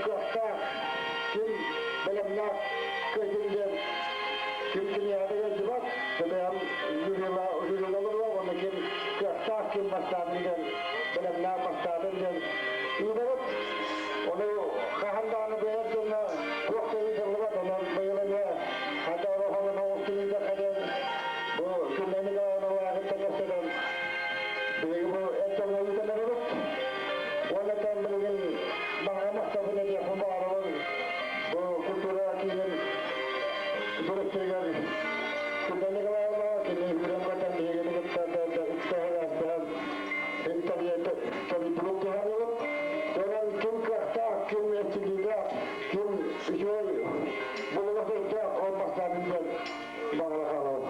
кыахтаах, ким бэлэмнээх кыайдын диэн ким киниэхэ да ыалдьыбат, бэйэм жюрилар уонна ким кыахтаах, ким бастаатын диэн бэлэмнээх бастаатын диэн ыытабыт. Ону хаһан даҕаны бэйэр дьоҥҥо туох да ыытыллыбат, онон быйыл эмиэ хата орохолон оҕустуйдахха диэн бу күннэни даҕаны кэпсэтэн биһиги бу эр дьоҥҥо ыытан эрэбит. Уонна билигин баҕа махталбын этиэхпин баҕарабын бу культура киинин директорыгар Күндэ Николаевна кини үөрэн-көтөн биһигини кытта ыкса тэрийбит туһаныбыт. Онон ким кыахтаах, ким эрчиллиилээх, ким үчүгэй булугас өйдөөх ол бастаатын диэн баҕара хаалабын.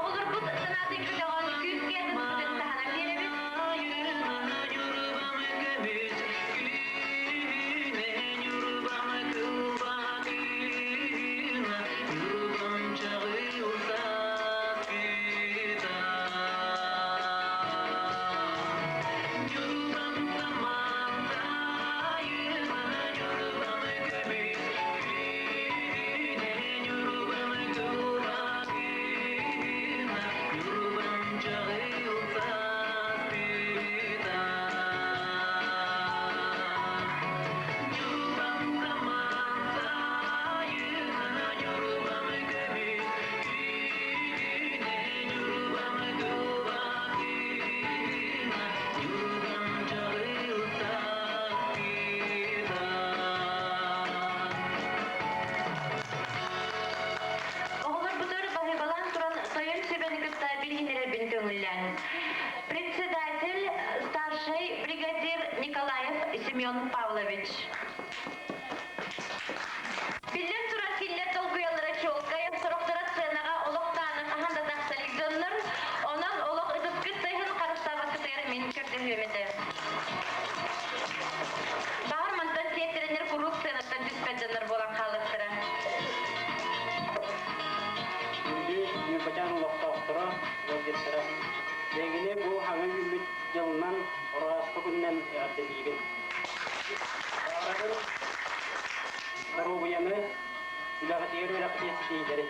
Оҕолорбут санаатын көтөҕөн күүскэ ытыспытын таһынан биэрэбит. Оҕолорбутугар баһыыбалаан туран тойон сүбэни кытта билиһиннэрэрбин көҥүллээн. Председатель, старший бригадир Николаев Семен Павлович. Биллэн турар, кинилэр долгуйаллара чуолкай, сорохторо сценаҕа олох даҕаны хаһан да тахса илик дьоннор, онон олох ытыскыт тыаһын харыстаабаккытыгар мин көрдөһүөм этэ. Баҕар мантан сиэттэрэннэр куруук сыанаттан түспэт дьоннор буолан хаалыахтара. Күндү Ньурбачаан олохтоохторо, ыалдьыттара, эһигини бу хаҥа үүммүт дьылынан Ороһооспо күнүнэн эҕэрдэлиибин. Баҕарабын доруобуйаны, үлэҕитигэр үөрэххитигэр ситиһиилэри.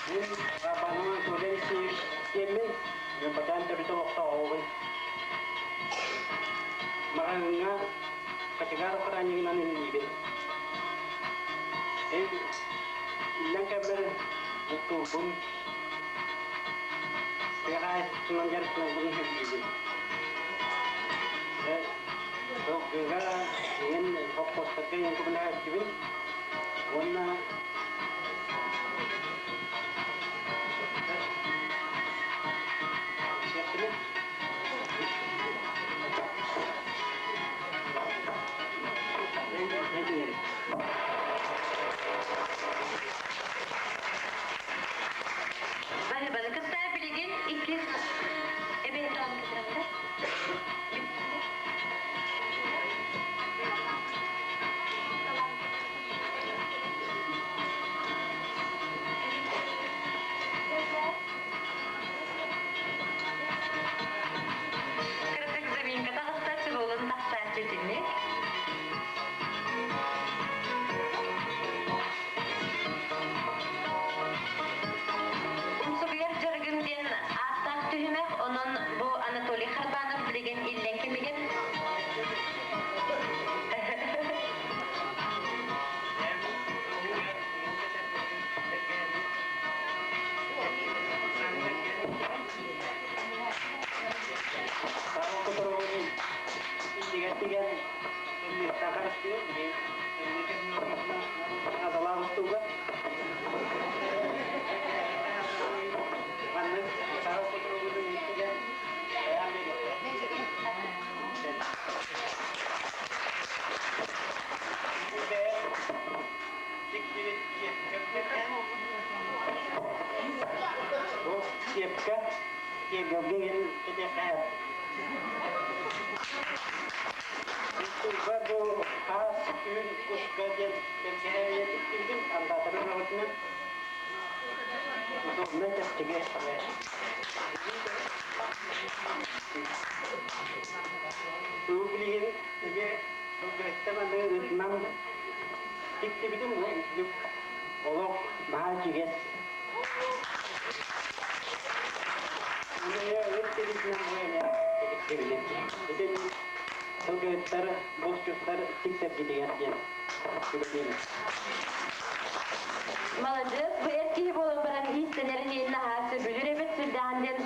Мин Папанова Анатолий Алексеевич диэммин, Ньурбачаан төрүт олохтооҕобун. Маҕаһыыҥҥа кочегар охраннигынан үлэлиибин. Иллэҥ кэммэр бултуурбун, тыа хаһаайыстыбатынан дьарыктанарбын сөбүлүүбүн. Сылгыга иҥин холкуостарга иҥин көмөлөһөөччүбүн уонна Наадалаах устууга. Маннык саха кутуругутун ииттигэр бэйэм бэйэм тиктибит киэпкэ бу киэпкэ киэргэлгэ кэтиэххэ. Устууга бу хаас түүн куска диэн тэлгэһэ тиктибитим андаатарын бөҕөтүнэн удобно чэпчэки. Бу билигин эмиэ сылгыһыттан аны ытынан тиктибитим бу олох наһаа үчүгэс. Сылгыһыттар, булчуттар тиктэргитигэр диэн сүбэлиибин. Маладьыас, бу эр киһи буолан баран иистэнэрин иһин наһаа сөбүлүүр эбит, сүрдээҕин диэн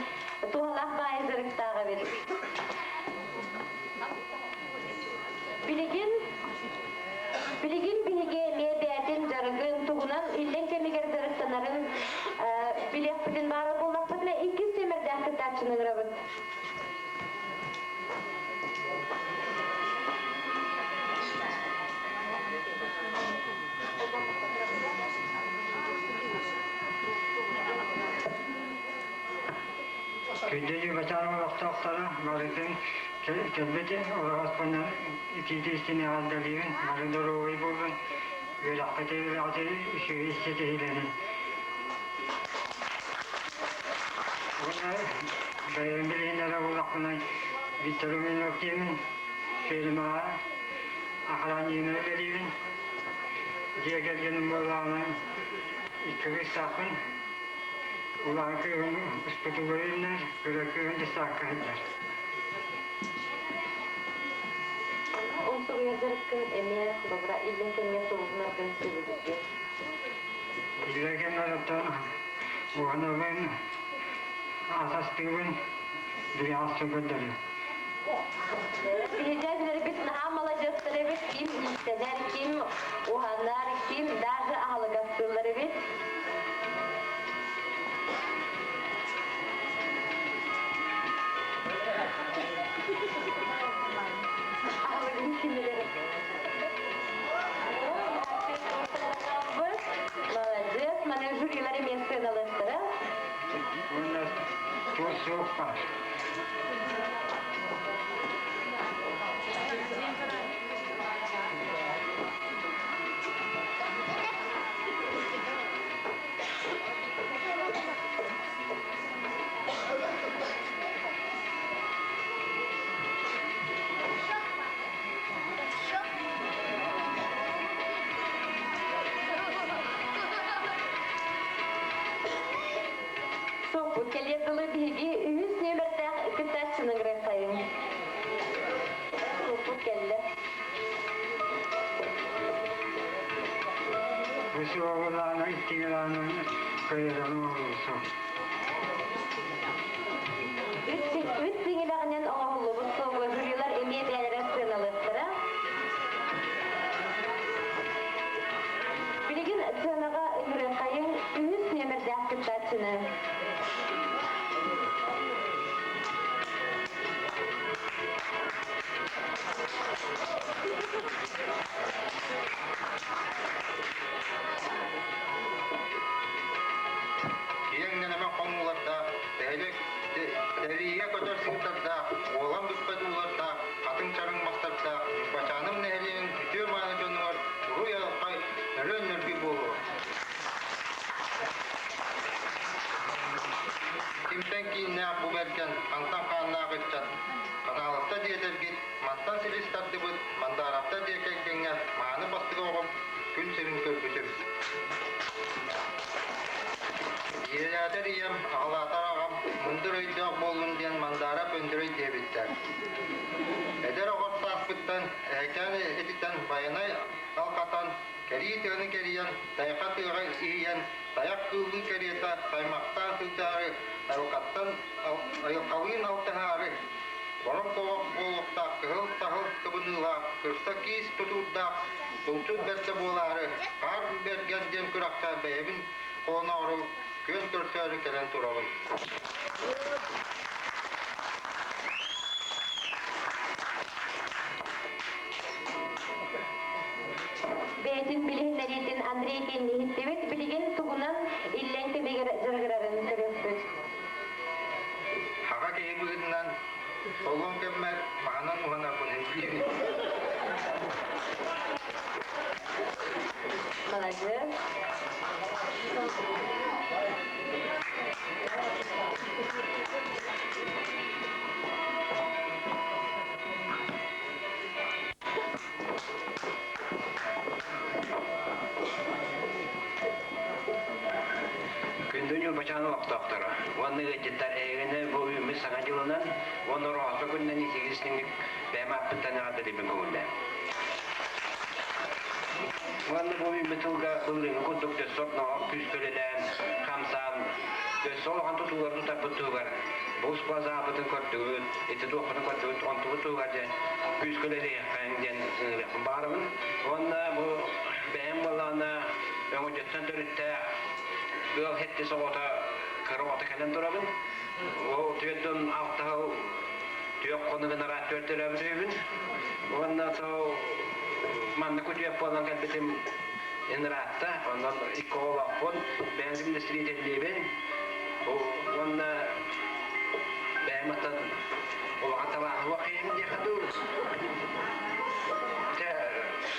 туһалаах баайы дьарыктаах эбит. Билигин Билигин биһиги эмиэ бэйэтин дьарыгын тугунан иллэҥ кэмигэр дьарыктанарын билиэхпитин баара буоллахпытына иккис сэмэрдээх кыттааччыны ыҥырабыт. Күндү Ньурбачаан олохтоохторо барытын кэлбит олоҕоспунан итиитэ-истиҥ эҕэрдэлиибин, бары доруобай буолун, үөрэххитин үчүгэй ситиһиилэнин. Уонна бэйэм билиһиннэрэ буоллахпына Виктор Иванов диэмин, фирмаҕа охраннигынан үлэлиибин. Дьиэ кэргэним буоллаҕына икки кыыстаахпын. Улахан кыыһым успутугар үүнэр, кыра кыыһым десакка сылдьар. Умсугуйар дьарыккын эмиэ холобура иллэҥ кэмҥэ туһунаргын сөбүлүүгүн. Иллэҥ кэмҥэ оттон уһанабын, ас астыыбын, бириэхсин көрдөрүм. Биһиги наһаа маладьыастар эбит, ким иистэнэр, ким уһанар, ким даже аһылыгастыыллар эбит. Аһылыгын кимилэр. Молодец, маны жюрилар эмиэ сыаналыахтара. Уонна туох суох баар. Соппут кэлиэр дылы биһиги үһүс нүөмэрдээх кыттааччыны ыҥырыаххайыҥ. Соппут кэллэ. Бу суоҕулаана иттигилаана кыйыраны оҥоруусу. Үт тиҥилэҕинэн оҥоһуллубут суолга жюрилар эмиэ бэйэлэрэ сыаналыахтара. Билигин сыанаҕа ыҥырыаххайыҥ үһүс нүөмэрдээх кыттааччыны. Киэҥ нэлэмэн хонуулардаах, тэһилиигэ көтөр сыырдардаах, уолан бүппэт уулардаах, хатыҥ чараҥ мастардаах Ньурбачааным нэһилиэгин үтүө-мааны дьонугар уруй-айылҕай, нөрүөн-нөргүй буолуо. Кимтэн кииннээх бу бэргэн, хантан хааннаах ыччат, Ханаалатта диэтэргит, мантан силис тардыбыт, Мандааратта дьиэ кэргэҥҥэ мааны бастыҥ оҕом күн сирин көрбүтүм. Ийэлээтэр ийэм, аҕалаатар аҕам мындыр өйдөөх буоллун диэн Мандаара Өндөрөй диэбиттэр. Эдэр оҕо сааспыттан эһэкээн этитэн Байанай алҕатан, кэрии тыаны кэрийэн, тайҕа тыаҕа иһийэн, тайах кыыллыы кэриэтэ саймахтаан сылдьаары, айылҕаттан айылҕалыын алтыһаары. Бороҥ куобах буолуохтаах кыһыл таһыл кыбыныылаах, кырса киис тутуурдаах булчут бэрдэ буолаары, Хаар Бэргэн диэн күрэххэ бэйэбин холоноору күөн көрсөөрү кэлэн турабын. Бэйэтин билиһиннэриитин Андрей иһиттибит, билигин тугунан иллэҥ кэмигэр дьарыгырарын көрүөхпүт. Хаҕа киһи быһыытынан солуон кэммэр маһынан уһанарбын өйдүүбүн. Молодец. Күндү Ньурбачаан олохтоохторо уонна ыалдьыттар эһигини бу үүммүт Саҥа дьылынан уонна Ороһоосто күнүнэн итиги-истиҥник бэйэм ааппыттан эҕэрдэлиибин көҥүллээн. Уонна бу үүммүт тылга былырыыҥҥы курдук дөссө ноһох күүскэ үлэлээн, хамсаан, өссө улахан тутуулары тутарбыт туһугар бу успуазаабытын көрдүгүт, ити туохпутун көрдүгүт, онтубут туһугар дьэ күүскэ үлэлиэххэҥ диэн ыҥырыахпын баҕарабын. Уонна бу бэйэм буоллаҕына өҥөдьөттөн төрүттээх ыал сэттис оҕото кыра оҕото кэлэн турабын. Ол түөртөн алта сыл түөрт хонугун араат түөрт төрөөбүт үһүбүн. Уонна сол маннык үтүөп буолан кэлбитим ыраатта. Онон икки оҕолоохпун, бэйэм землестроителлиибин. Уонна бэйэм аттан улахан талааһым киһим диэхэ дуу. Дьэ,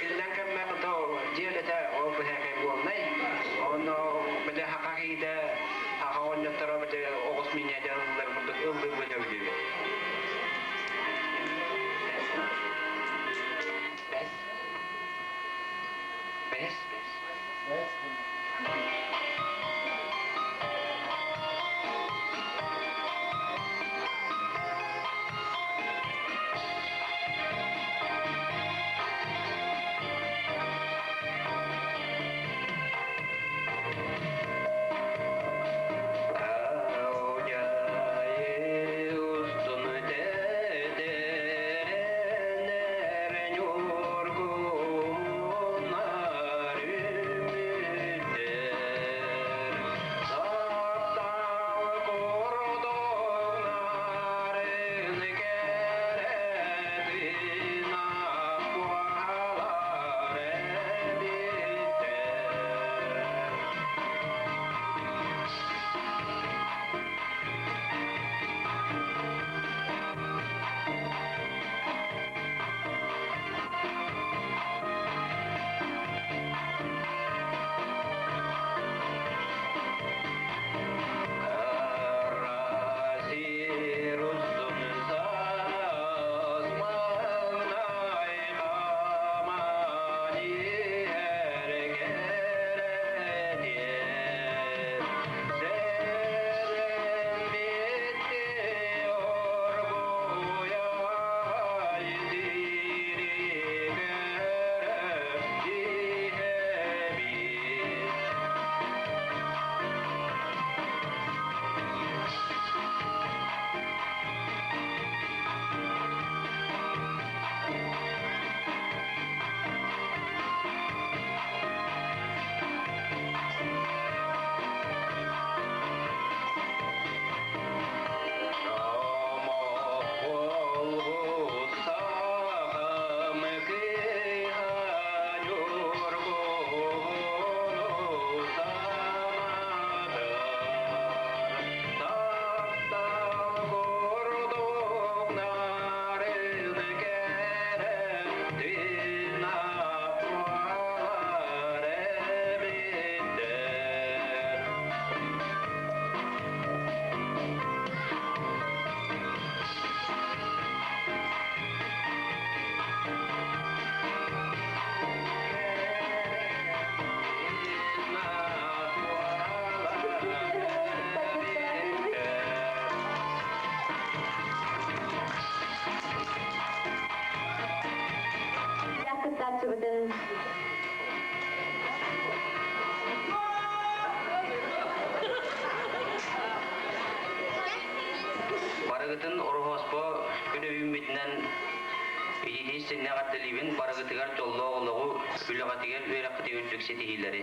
иллэҥ кэммэр то дьиэ үлэтэ ол быһаакай буолнай. Онно бile хака киһитэ хака оҕонньотторо бile оҕус миниэдэ ыллар курдук ыллыырбын сөбүлүүбүн. Бэс. Бэс, бэс. Кыттааччыбытын Барыгытыгар Барыгытын Ороһооспо күнэ үүммүтүнэн итии истиҥник эҕэрдэлиибин, барыгытыгар дьоллоох олоҕу, үлэҕитигэр, үөрэххитигэр үрдүк ситиһиилэри.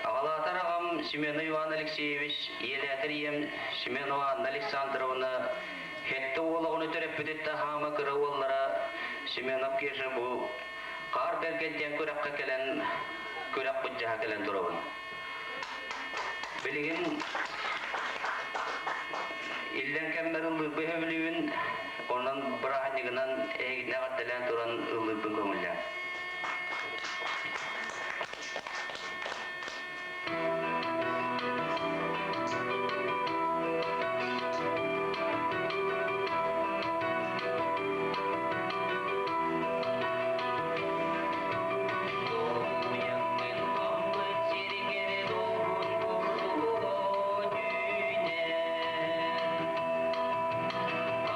Аҕалаатар аҕам Семенов Иван Алексеевич, ийэлээтэр ийэм Семенова Анна Александровна сэттэ уол оҕону төрөппүтүттэн хаама кыра уоллара Семенов Кеша бу Хаар Бэргэн диэн күрэххэ кэлэн күрэх былдьаһа кэлэн турабын. Билигин иллэҥ кэммэр ыллыырбын сөбүлүүбүн, онон бырааһынньыгынан эһигини эҕэрдэлээн туран ыллыырбын көҥүллээн. Долгуйаҥҥын хаммыт сиригэр долгун курдук үүнэр.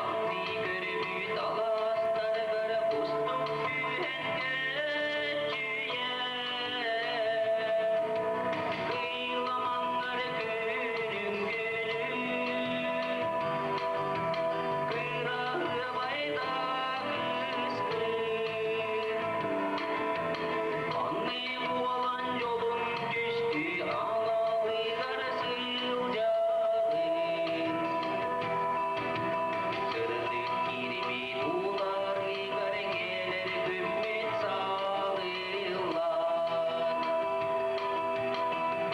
Андыы көрбүт алаастарыгар кустук түһэн көччүйэр. Кыйламаннар күнүм күнүм, кыраһыабайдаах кыыс. Анны буолан дьолун түстүү аналыгар сылдьабын. Сырдык кирбит уларыгар кэлэр күммүт саалыллар.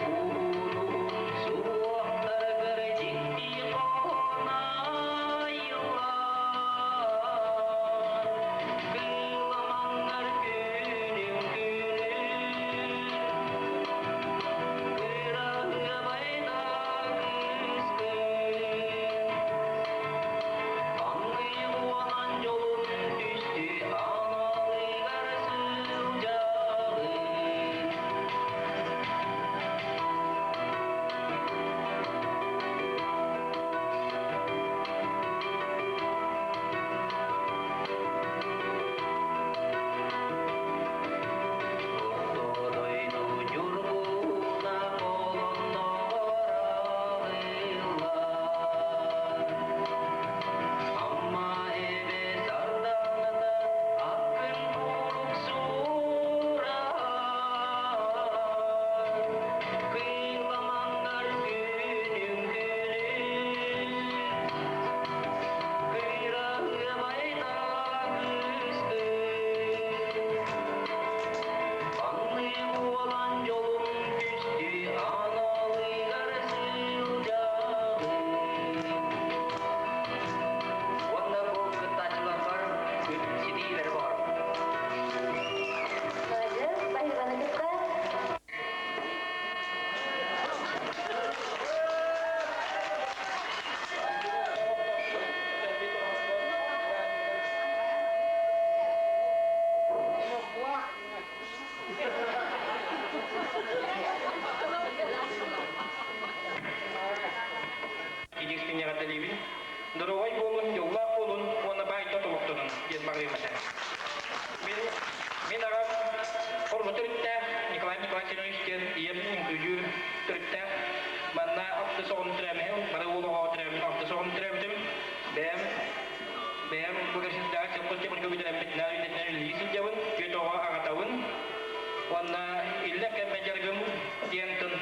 Уһун-уһун суһуохтаргар дьикти хоһоон айыллар. Кыламаннар күнүм күнүм, кыраһыабайдаах кыыс. Анны буолан дьолун түстүү аналыгар сылдьабын. Орто дойду ньургуна холонноҕор арыллар. Амма эбэ сардаҥата аккын куруук суурар. Кыйламаннар күнүм күнүм, кыраһыабайдаах кыыс. Анны буолан дьолум түстүү аналыгар сылдьабын. Уонна бу кыттааччыларбар ситиилэри баҕарабын. Молодец, спасибо кытта. Илиистин эҕэрдэлиибин. Доруобай буолун, дьоллоох буолун уонна баайда тобохтонун диэн баҕарыам этэ. Мин, мин аҕам Хорго төрүттээх Николай Николаевич диэн ийэм үҥкүүлүүр төрүттээх. Манна алты соҕун төрөөмүһүм, бары уол оҕоҕо төрөөбүт алты соҕун төрөөбүтүм. Бэйэм бэйэм бу кэрсиндээх сельхозтехника бүтэрэммитинэн үлэтинэн үлэлии сылдьабын, түөрт оҕо аҕатабын. Уонна иллэҥ кэммэ дьарыгым диэн тын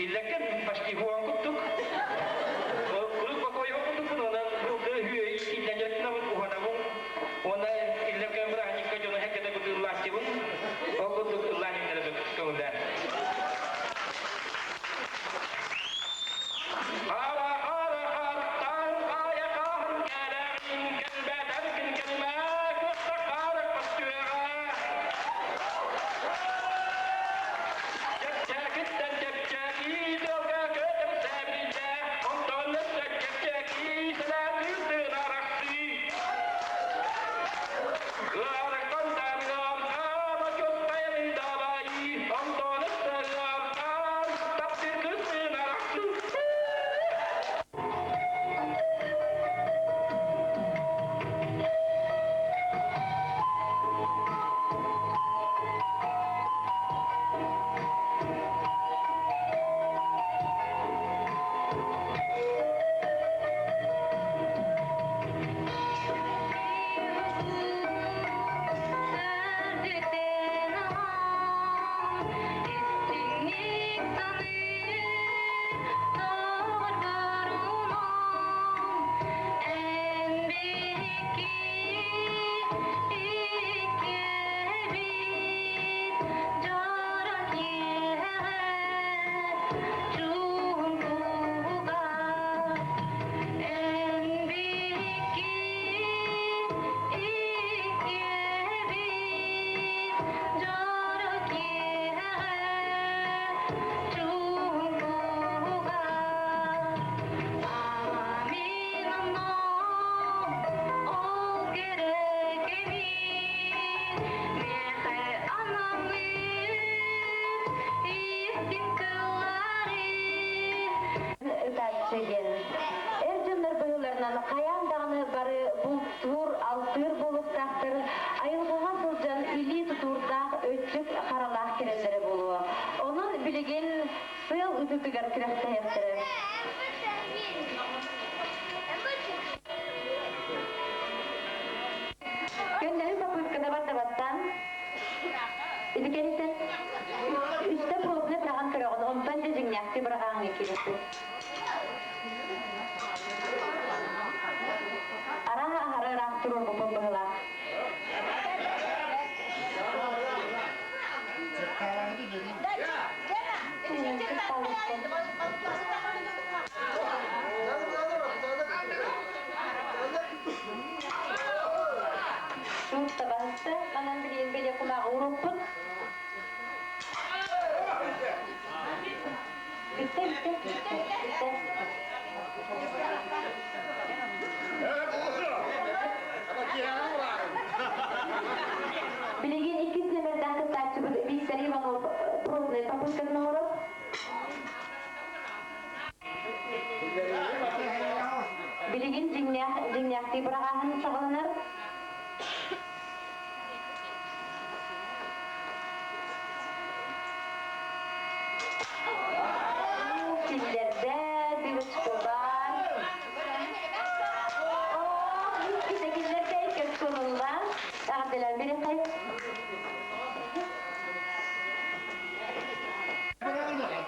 иллэҥ кэм почти хуан курдук. Куруук бокуойуох курдукпун, онон былгы үһү иллэҥ дьарыктанабын, уһанабын. Уонна иллэҥ кэм бырааһынньыкка дьону һэккэтэ ыллааччыбын. Ол курдук ыллаан иһиннэрэ көҥүллээн. Хара хара хаттан хайа хаһан кэлэҕин кэлбэтэргин кэлмэ кытта хара көстүөҕэ. кыттааччы диэн. Эр дьоннор быһыыларынан хайаан даҕаны бары бултуур, алтыыр буолуохтаахтар, айылҕаҕа сылдьан илии тутуурдаах, өттүк харалаах кэлэллэрэ буолуо. Онон билигин сыал ытыытыгар күрэхтэһиэхтэрэ. Көннөрү попытканы бардабаттан ити кэнниттэн үстэ пробны быраҕан көрөҕүн, онтон дьэ дьиҥнээхтии быраҕааҥҥа киирэппит. Арааһа аһары ыраах туруорбуппун быһыылаах. Суут табаһытта, манан билигин бэлиэ кумааҕы ууруппут. Бүттэ, бүттэ, бүттэ, бүттэ. Билигин иккис нүөмэрдээх кыттааччыбыт Виктор Иванов пробный попыткатын оҥорор. Билигин дьиҥнээх дьиҥнээхтии быраҕааһын саҕаланар. Киллэрдэ, бирочкобар. Оо, иккитэ киллэрдэ, икки очколулла. Эҕэрдэлээн бириэхэй.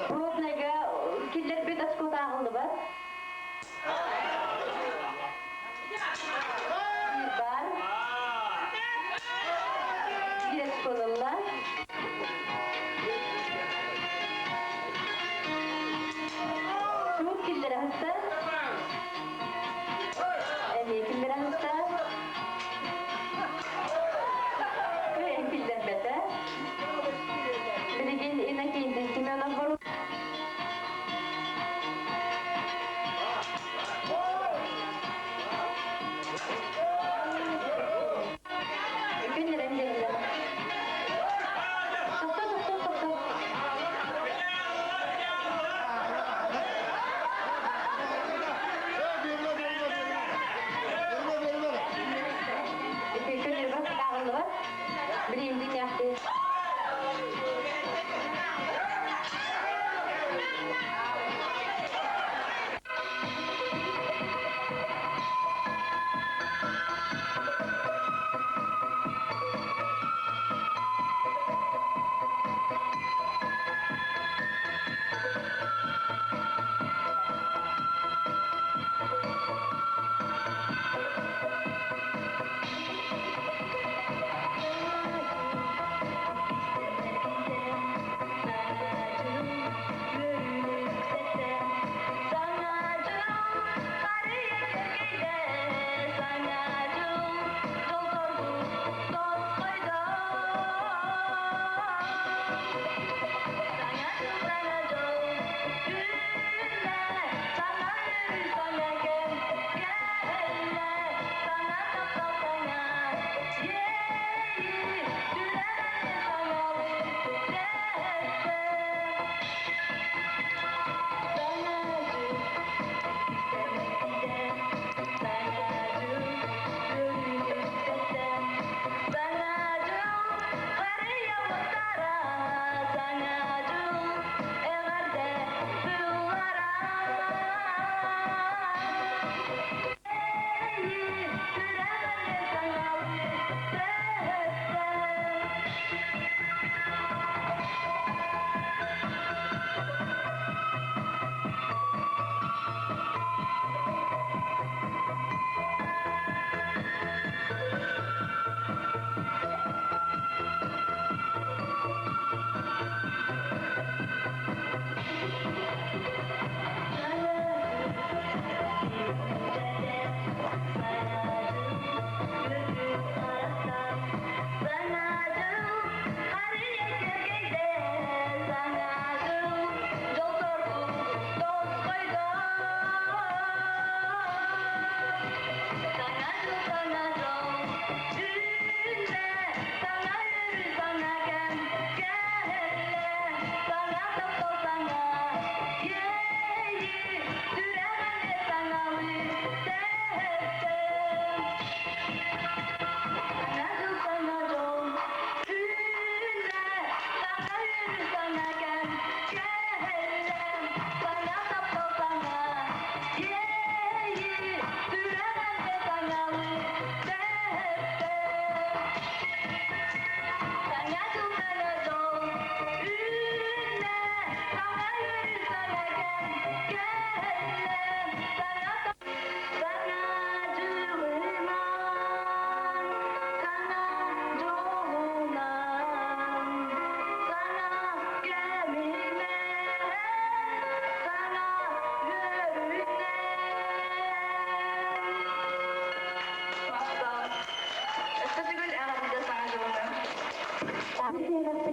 Пробнайга киллэрбит очкота ааҕыллыбат. Бар. Биир очколулла. Суут киллэрэ сытта. Эмиэ киллэрэ сытта. Кыайан киллэрбэтэ. Билигин Иннокентий Семенов бору.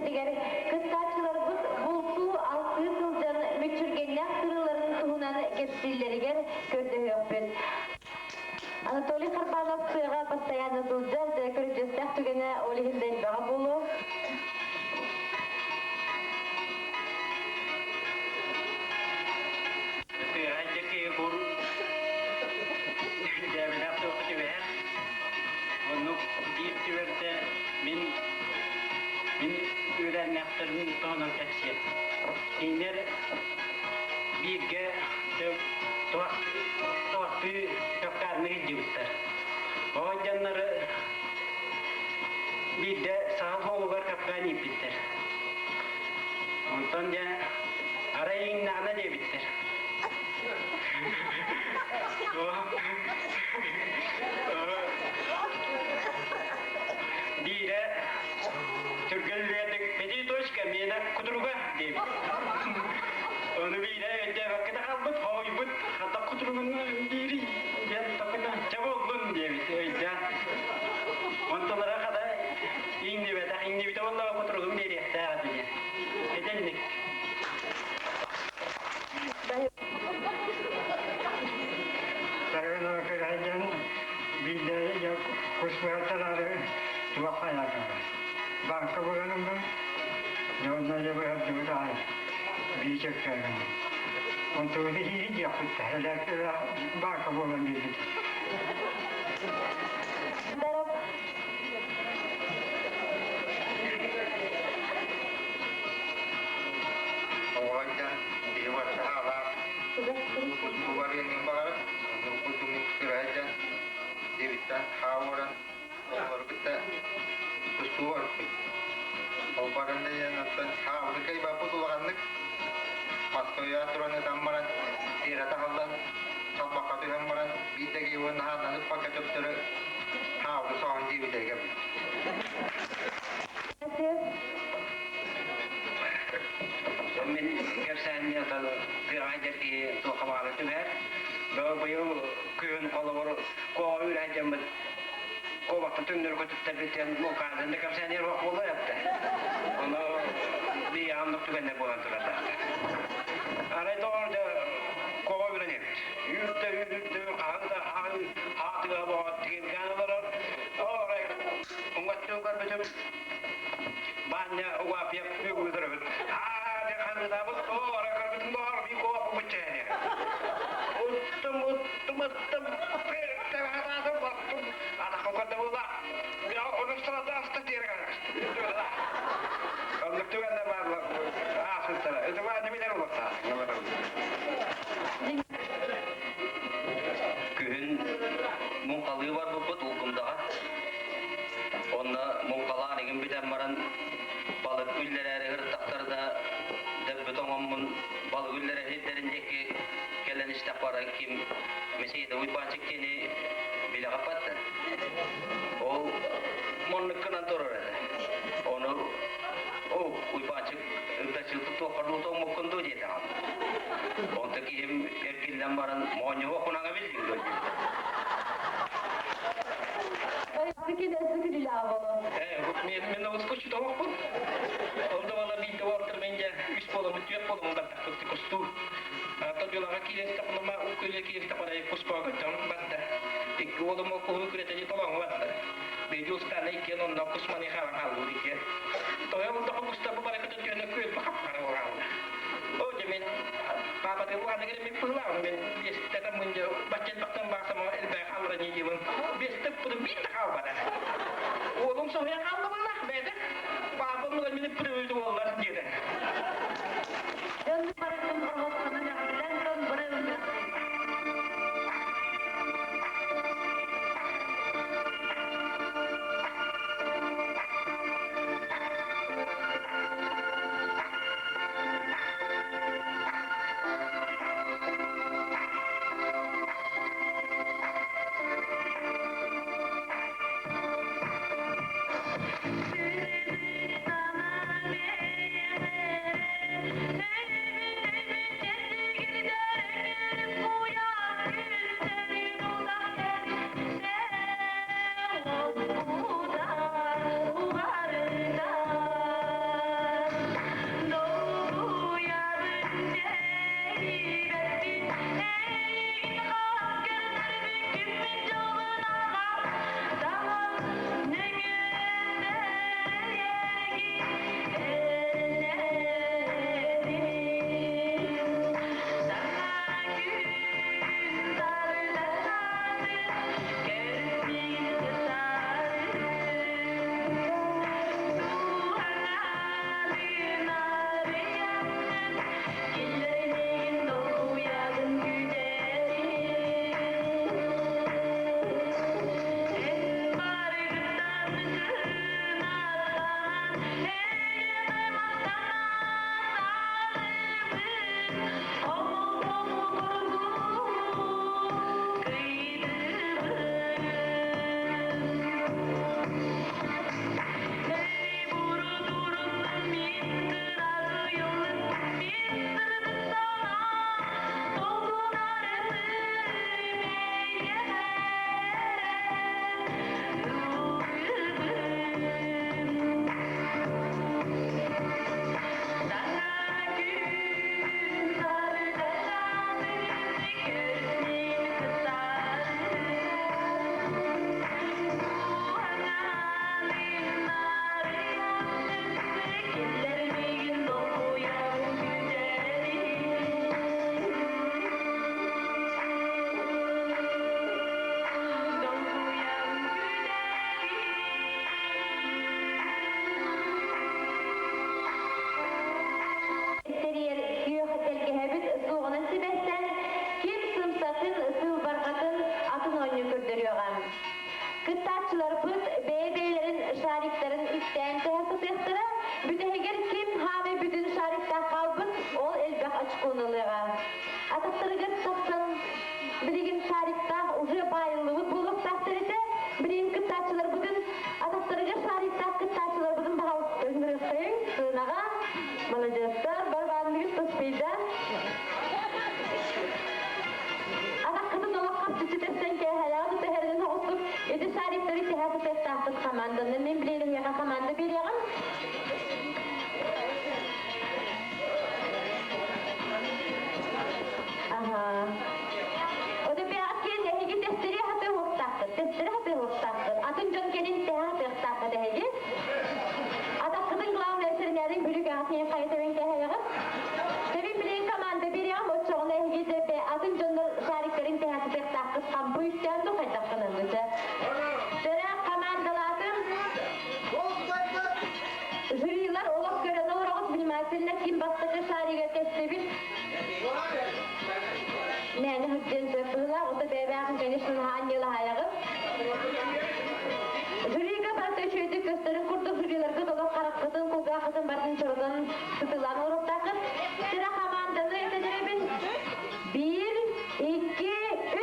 түһүлгэтигэр кыттааччыларбыт бултуу-алтыы сылдьан мүччүргэннээх сырыыларын туһунан кэпсииллэригэр көрдөһүөхпүт. Анатолий Харбанов сыаҕа постоянно сылдьар, дьэ көрүдьүөстээх түгэнэ ол иһин да элбэҕэ буолуо. Дьээбэлээх туохха түбэһэр. Оннук биир түбэлтэ мин мин үөлээннээхтэрим туһунан кэпсиэм. Кинилэр бииргэ туохтуу Кавказны илдьибиттэр. Оҕо дьоннору биирдэ саха суолугар капкаан ииппиттэр. Онтон дьэ арай иҥнэҕинэ диэбиттэр. Биирэ түргэн үлүгэрдик «Пяти точка, миэнэ кутуруга» диэбит. Ону биирэ өйдөөбөккө да хаалбыт, хоһуйбут, хата кутуругун диирий диэн токуна чэ буоллун диэбит өйдөөн. Онтулара хата иҥнибэтэх, иҥнибитэ буоллаҕа кутуругун биэриэхтээх этэ диэн. Итинник. Саргын кыраһыйан биирдэ кус быһатталаары туох хайаатылар. Бааҥка булан ыллым, дьонно дьэ быһардыбыт аҕай биир чөккөөгүн. Онтубут иһии диэхпит баака буолан биэрбит. Оҕойдон биһи барсаһаалаах устубар иэнин баҕарар, оннук курдук мин кыраһыйдан диэбиттэн хаалларан оҕолору кытта тустуу барбыт. Ол баран диэн оттон хааллыкай баппыт улаханнык Москваҕа туран ытан баран тиэрэ таһыллан салбакка түһэн баран биир да киһи наһааннанып бакка төптөрү хаалды соһон диэбитэ кэлбит. Мин кэпсээнни отон тыаҕа дьэрги туохха баҕара түбэһэр. Быйыл күһүн холобур куоҕа үүрэ дьаммыт куобахтан түҥнөрү көтүттэрбит муҥхаатын да кэпсээнир уох буолла эптэ. Ону биһиэхэ түгэннэр буолан турардаахтар. Арай доҕор дьэ куоба үүрэн эбит. Үүрдэ үүрдэ хаһан да хаатыга боҕот тигиргээн олорор. Орай уҥаттыы көрбүтүм Баанньа угааппыйа үгүтөрөбүт. Аа, дьэ ханныдаабыт, оо, ара көрбүтүм доҕор, бии куоп буччээни. Уттум, уттум, уттум, тэбэхатаатым, баттым, атахым көрдө буолла. Онустарата аста тиэрэ Оннук түгэннэр бааллар ааспыттара. Это баанньа билэр олохтоох. Күһүн муҥхалыы барбыппыт Улгумдаҕа. Онно муҥхалаан игин бүтэн баран балык үллэрээри ырыттахтарына дөббүт оҥоммун балык үллэрэ сирдэрин диэки кэлэн истэх баран ким Мессида Уйбаанчык диэни билэҕэ да. Ол муннуккунан турар этэ. Ону о Уйбаанчык ырдаччыты туоххар тоҥмуккун дуу диэтэҕим. Онто киһим эргиллэн баран моонньуһу кунаҥа биллиҥ дуо диэбитэ. Мен ускучутоохпун. Ол да бала биирдэ уолтар мен дьэ үс буоламмыт, түөрт буоламмыт бардахпыт кустуу. Тодьулаҕа кииристэхпинэ уккүлэ кииристэхпинэ куспаа көттөҕүм барда. Икки уолум ол куһу күрэтэ толоҥҥо барда. Биһиги устаана иккиэн онно кус маны хаалан хааллыбыт иккиэн. Тоҕо олдохо кустарбы бары көтөн түһэнэ күөлбэ хапхара буолаалла. О дьэ мен паапатын улаана кэлэн быһылааҕым мен биэстэ мындьа бачча элбэхтэн баасама элбэх хааллара диибин. Биэстэ пытым биир да хаалбата. Уолум соһуйан хаалла буолла бэйэтэ. Паапам мин пытым уоллар диэтэ. Дьон барытын оһоххунан эҕэрдэлээн туран бары кыттааччыларбыт бэйэ-бэйэлэрин шариктарын үктээн тэһэ сатыахтара. Бүтэһигэр ким хаамай бүтүн шариктаах хаалбыт, ол элбэх очкону ылыаҕа. Атахтарыгар тахсан билигин шариктаах уже баайыллыбыт буолуохтаахтар этэ. Билигин кыттааччыларбытын атахтарыгар шариктаах кыттааччыларбытын баһаалыста ыҥырыаххайыҥ сыанаҕа. Маладьыастар, барбаанныгыт тоспейдан. Атаххытын олох хапчыччы тэпсэн кээһэлэҕэ түһэринэн оҕустук ити шариктары тэһэ сытыахтаахпыт хамаанданы. Мин билигин эһиэхэ хамаанда биэриэҕим. Аха. Ону бэҕэккин эһиги тэстири хатыы уохтааххыт, тэстири хатыы уохтааххыт. Атын дьон кэлин тэһэ хатыахтааххыт эһиги. Атаххытын главное сэринээриҥ бүлүк аҕатыйын хайытабын кэһэйэҕит. Тэбин билигин команда биэриэҕим, оччоҕуна эһиги тэпэ атын дьоннор шариктарын тэһэ сытыахтааххыт хампы үстээн ду хайдаххынан дуча. Төрө командалаатым. Жюрилар олох көрөн олороҕут внимательно ким бастакы шарига тэстибит. Мээнэ сылдьан сөп быһыылаах, ото бэйэбээхин конечно наһаа анньыалаһаайаҕыт. Жюрига барыта үчүгэйдик көстөрүн курдук жюриларгыт олох хараххытын, кулгааххытын барытын чоротон сытыылаан олоруохтааххыт. Сира хамаанданы этэнэрэбин. Биир, икки,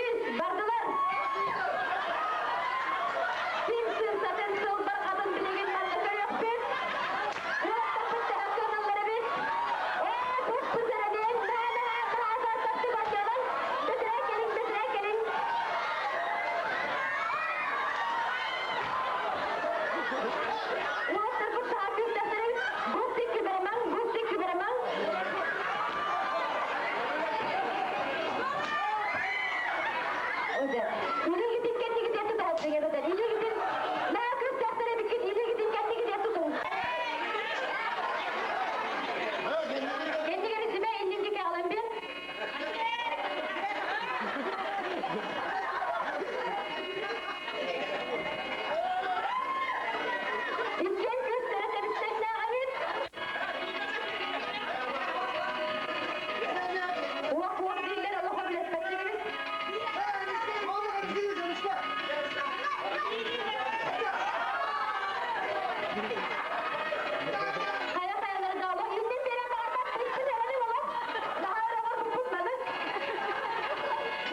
үс, бардылар! Ким сымсатын сылбарҕатын билигин манна көрүөхпүт. Уолаттарбыт төһө кыаналлар эбит. Ээ, бу сэрэниэн, наһаа-наһаа наһаа бардылар. Бөтүрээ кэлиҥ, бөтүрээ кэлиҥ. Уолаттарбыт саҥа күүстээхтэрин бу тикки барамаҥ, бу тикки барамаҥ. Уже. Илигитин кэннигитин тутаһыттыҥ эбэтэр илигитин наа күүстээхтэр эбиккит илигитин кэннигитин тутуҥ. Кэннигэр итимэ иннинки кэҕэлэн бир. Иккиэн күүстэрэ тэбистэҥнээх эбит. Уох-уох дииллэр олохо билэспэттэр эбит. Хайа хайаларга олох иннин биэрэн баҕарбат бүппүт эрэли олох. Наһаа өрөҕөр бүппүт маны.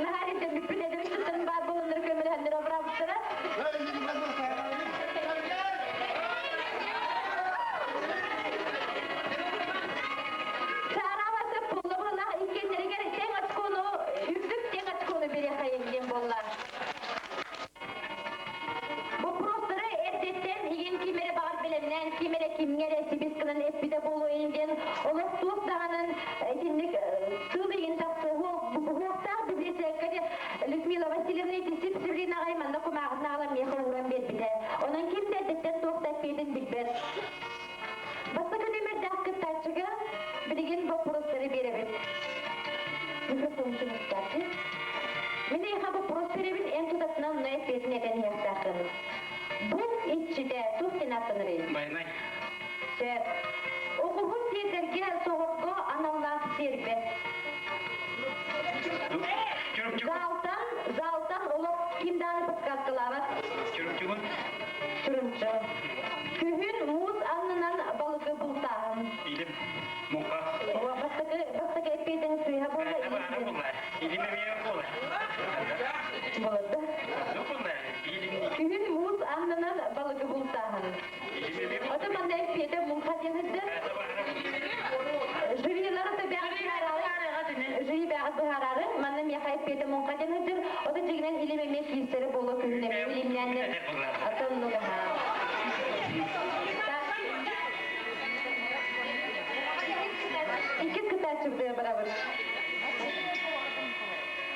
Наһаа иттэн бүппүт эдэр ыччаттарын баар буоланнар көмөлөһөннөр абыраабыттара. Чаараабасы пулла-пуллах иккиэннэригэр тэҥ очкону, үрдүк тэҥ очкону биэриэххэйин диэн буолла. Боппуруостары эрдэттэн игин ким эрэ баҕар бэлэмнээн, ким эрэ кимҥэ эрэ сибис гынан эппитэ буолуо диэн олох туох даҕанан итинник тыл игин тахсыа буһуохтаах библиотекарь Людмила Васильевна ити сип-сибилин аҕай манна кумааҕытын аҕалан миэхэ ууран биэрбитэ. Онон ким да эрдэттэн туох да эппиэтин билбэт. Бастакы нүөмэрдээх кыттааччыга билигин боппуруостары биэрэбит. Микрофон түмүктээччи. Мин эйиэхэ боппуруос биэрэбин, эн тутатына онно эппиэтин этэн иһиэхтээххин. Бу иччитэ туох диэн ааттанарый? Байанай. Сөп. Оҕуһу сиэтэргэ соҕорго аналлаах сиэрбэс. Залтан, залтан олох ким даҕаны подсказкалаабат. Чурумчугун. Чурумчу. Күһүн муус аннынан балыгы бултааһын. Илим. Муха. Бастакы, бастакы эппиэтиҥ сыыһа буолла. Илим эмиэ буола. Буолла. Күһүн муус аннынан балыгы бултааһын. Ото манна эппиэтэ муҥха диэн сылдьар. Жюрилар жюри бэҕэт быһаарары манна миэхэ эппиэтэ муҥха диэн сылдьар. Ото дьигинэн илим эмиэ киирсэрэ буолуо күһүн эмиэ илимнээннэр атын Иккис кытааччыбытыгар барабыт.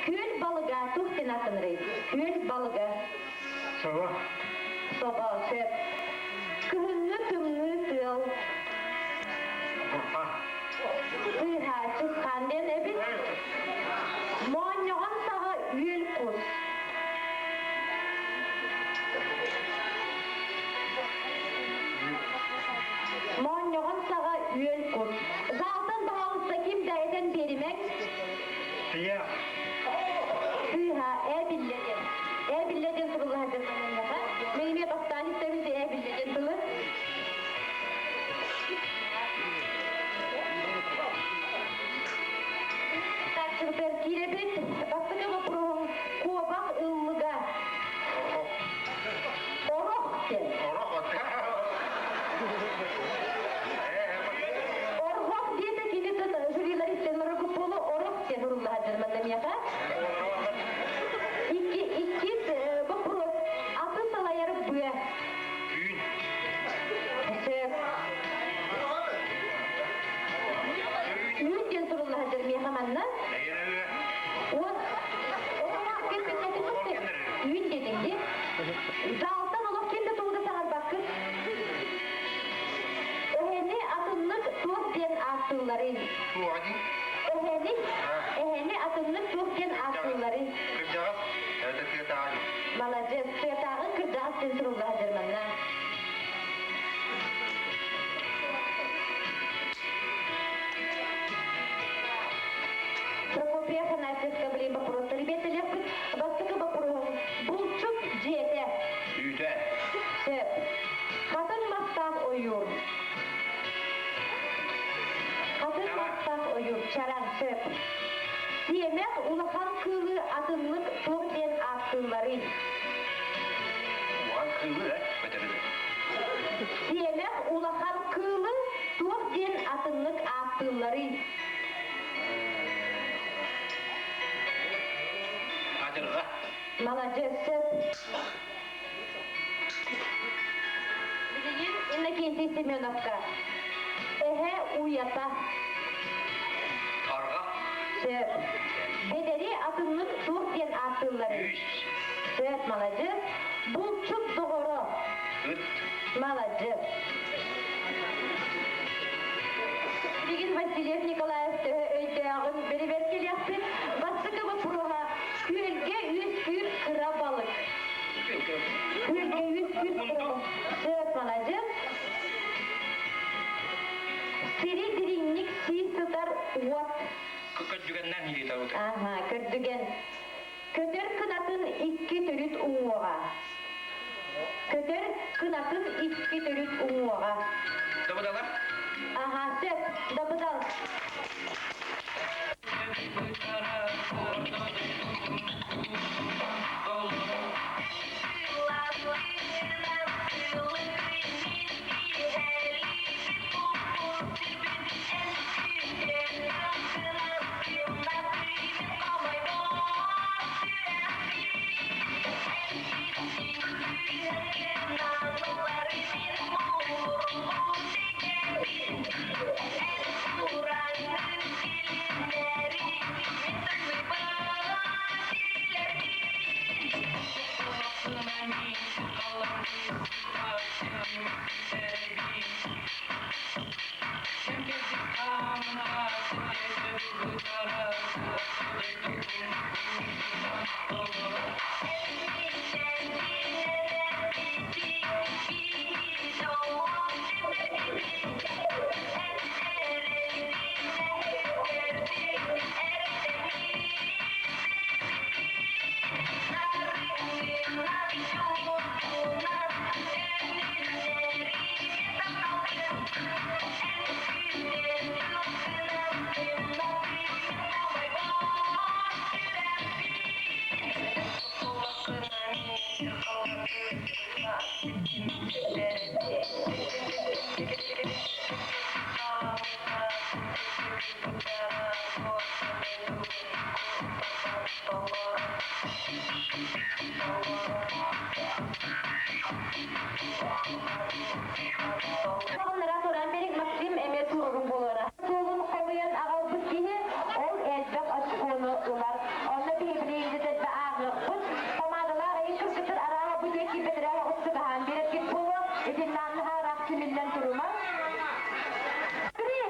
Күөл балыга туох диэн ааттанарый? Күөл балыга. Собо. Собо, сөп. Кыһыҥҥы тымныы тыал. Бурха. Сыыһа, чысхаан диэн эбит. Моонньоҕон саҕа үөл кус. Моонньоҕон саҕа үөл кус. Заалтан баһаалыста ким да этэн биэримэҥ. Тыйа. Сыыһа, ээ биллэ диэн. Ээ биллэ диэн сурулла сылдьар манныаха. Мин миэхэ. Икки, иккис вопрос. Аты салайар быа. Түүн. Сөп. Үүн диэн сурулла сылдьар миэхэ манна. Уон Үүн диэтиҥ дии. Залтан олох ким да тугу да саҥарбаккын. Эһэни атыннык туох диэн ааттыылларый? Туох дии? Эһэни, эһэни атыннык туох диэн ааттыылларый? Кырдьаҕас, это тыатааҕы. Маладьыас, тыатааҕы кырдьаҕас диэн сурулла сылдьар манна. Прокопий Афанасьевка билин боппуруостары биэртэлиэхпит. Бастакы боппуруоһум булчут дьиэтэ. Үүтэ. Сөп. Хатын мастаах ойуур. Хатын мастаах ойуур. Чараҥ. Сөп. Сиэмэх улахан кыылы атыннык туох диэн ааттыылларый? Улахан кыылы, э? Бөтөрү. Сиэмэх улахан кыылы туох диэн атыннык ааттыылларый? Адырҕа. Маладьыас, сөп. Билигин Иннокентий Семеновка. Эһэ уйата. Арҕа. Сөп. Бэдэри атыннык туох диэн ааттыылларый? Үс. Сөп, маладьыас. Булчут доҕоро. Ыт. Маладьыас. Билигин Васильев Николаев төһө өйдөөҕүн бэрибэр кэлиэхпит. Бастакы боппуруоһа күөлгэ үөскүүр кыра балык. Күөлгэ үөскүүр кыра балык. Сөп, маладьыас. Сири дириҥник сии сытар уот. Көрдүгэннээн иһиитэ Аха, көрдүгэн. Көтөр кынатын икки төрүт уҥуоҕа. Көтөр кынатын икки төрүт уҥуоҕа. Дабыдалар? Аха, сөп, дабыдал. Оннара туран берик Максим эмиэ туругун булара. Суолун хомуйан аҕалбыт киһи ол элбэх очкону ылар. Онно биһиги ааҕыахпыт. Помадалаах эйин кыргыттар арааһа бу диэки бэтэрээ оҕус биэрэргит буолуо. Итиннээн хараах симиллэн турума. Три!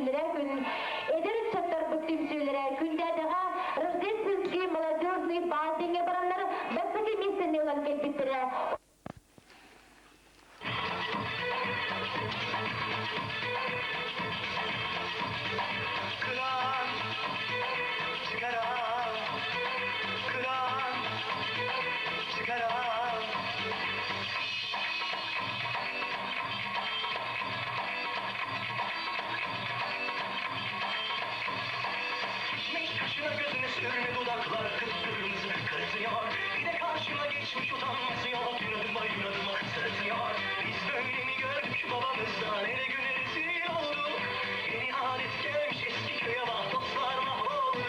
иллэрээ күн эдэр ыччаттарбыт түмсүүлэрэ Күндээдэҕэ Рождественский молодежный бал диэҥҥэ бараннар бастакы миэстэни ылан кэлбиттэрэ. Kıran, çıkaran, kıran, çıkaran. Kaşına gözüne sürme dudaklar kıpkırmızı kırıtıyor. Bir de karşıma geçmiş utanması yok. Yunadım'a yunadım'a sırıtıyor. Biz böyle mi gördük babamızdan ele güne rezil olduk. Yeni alet gelmiş eski köye bak dostlar mahvoldu.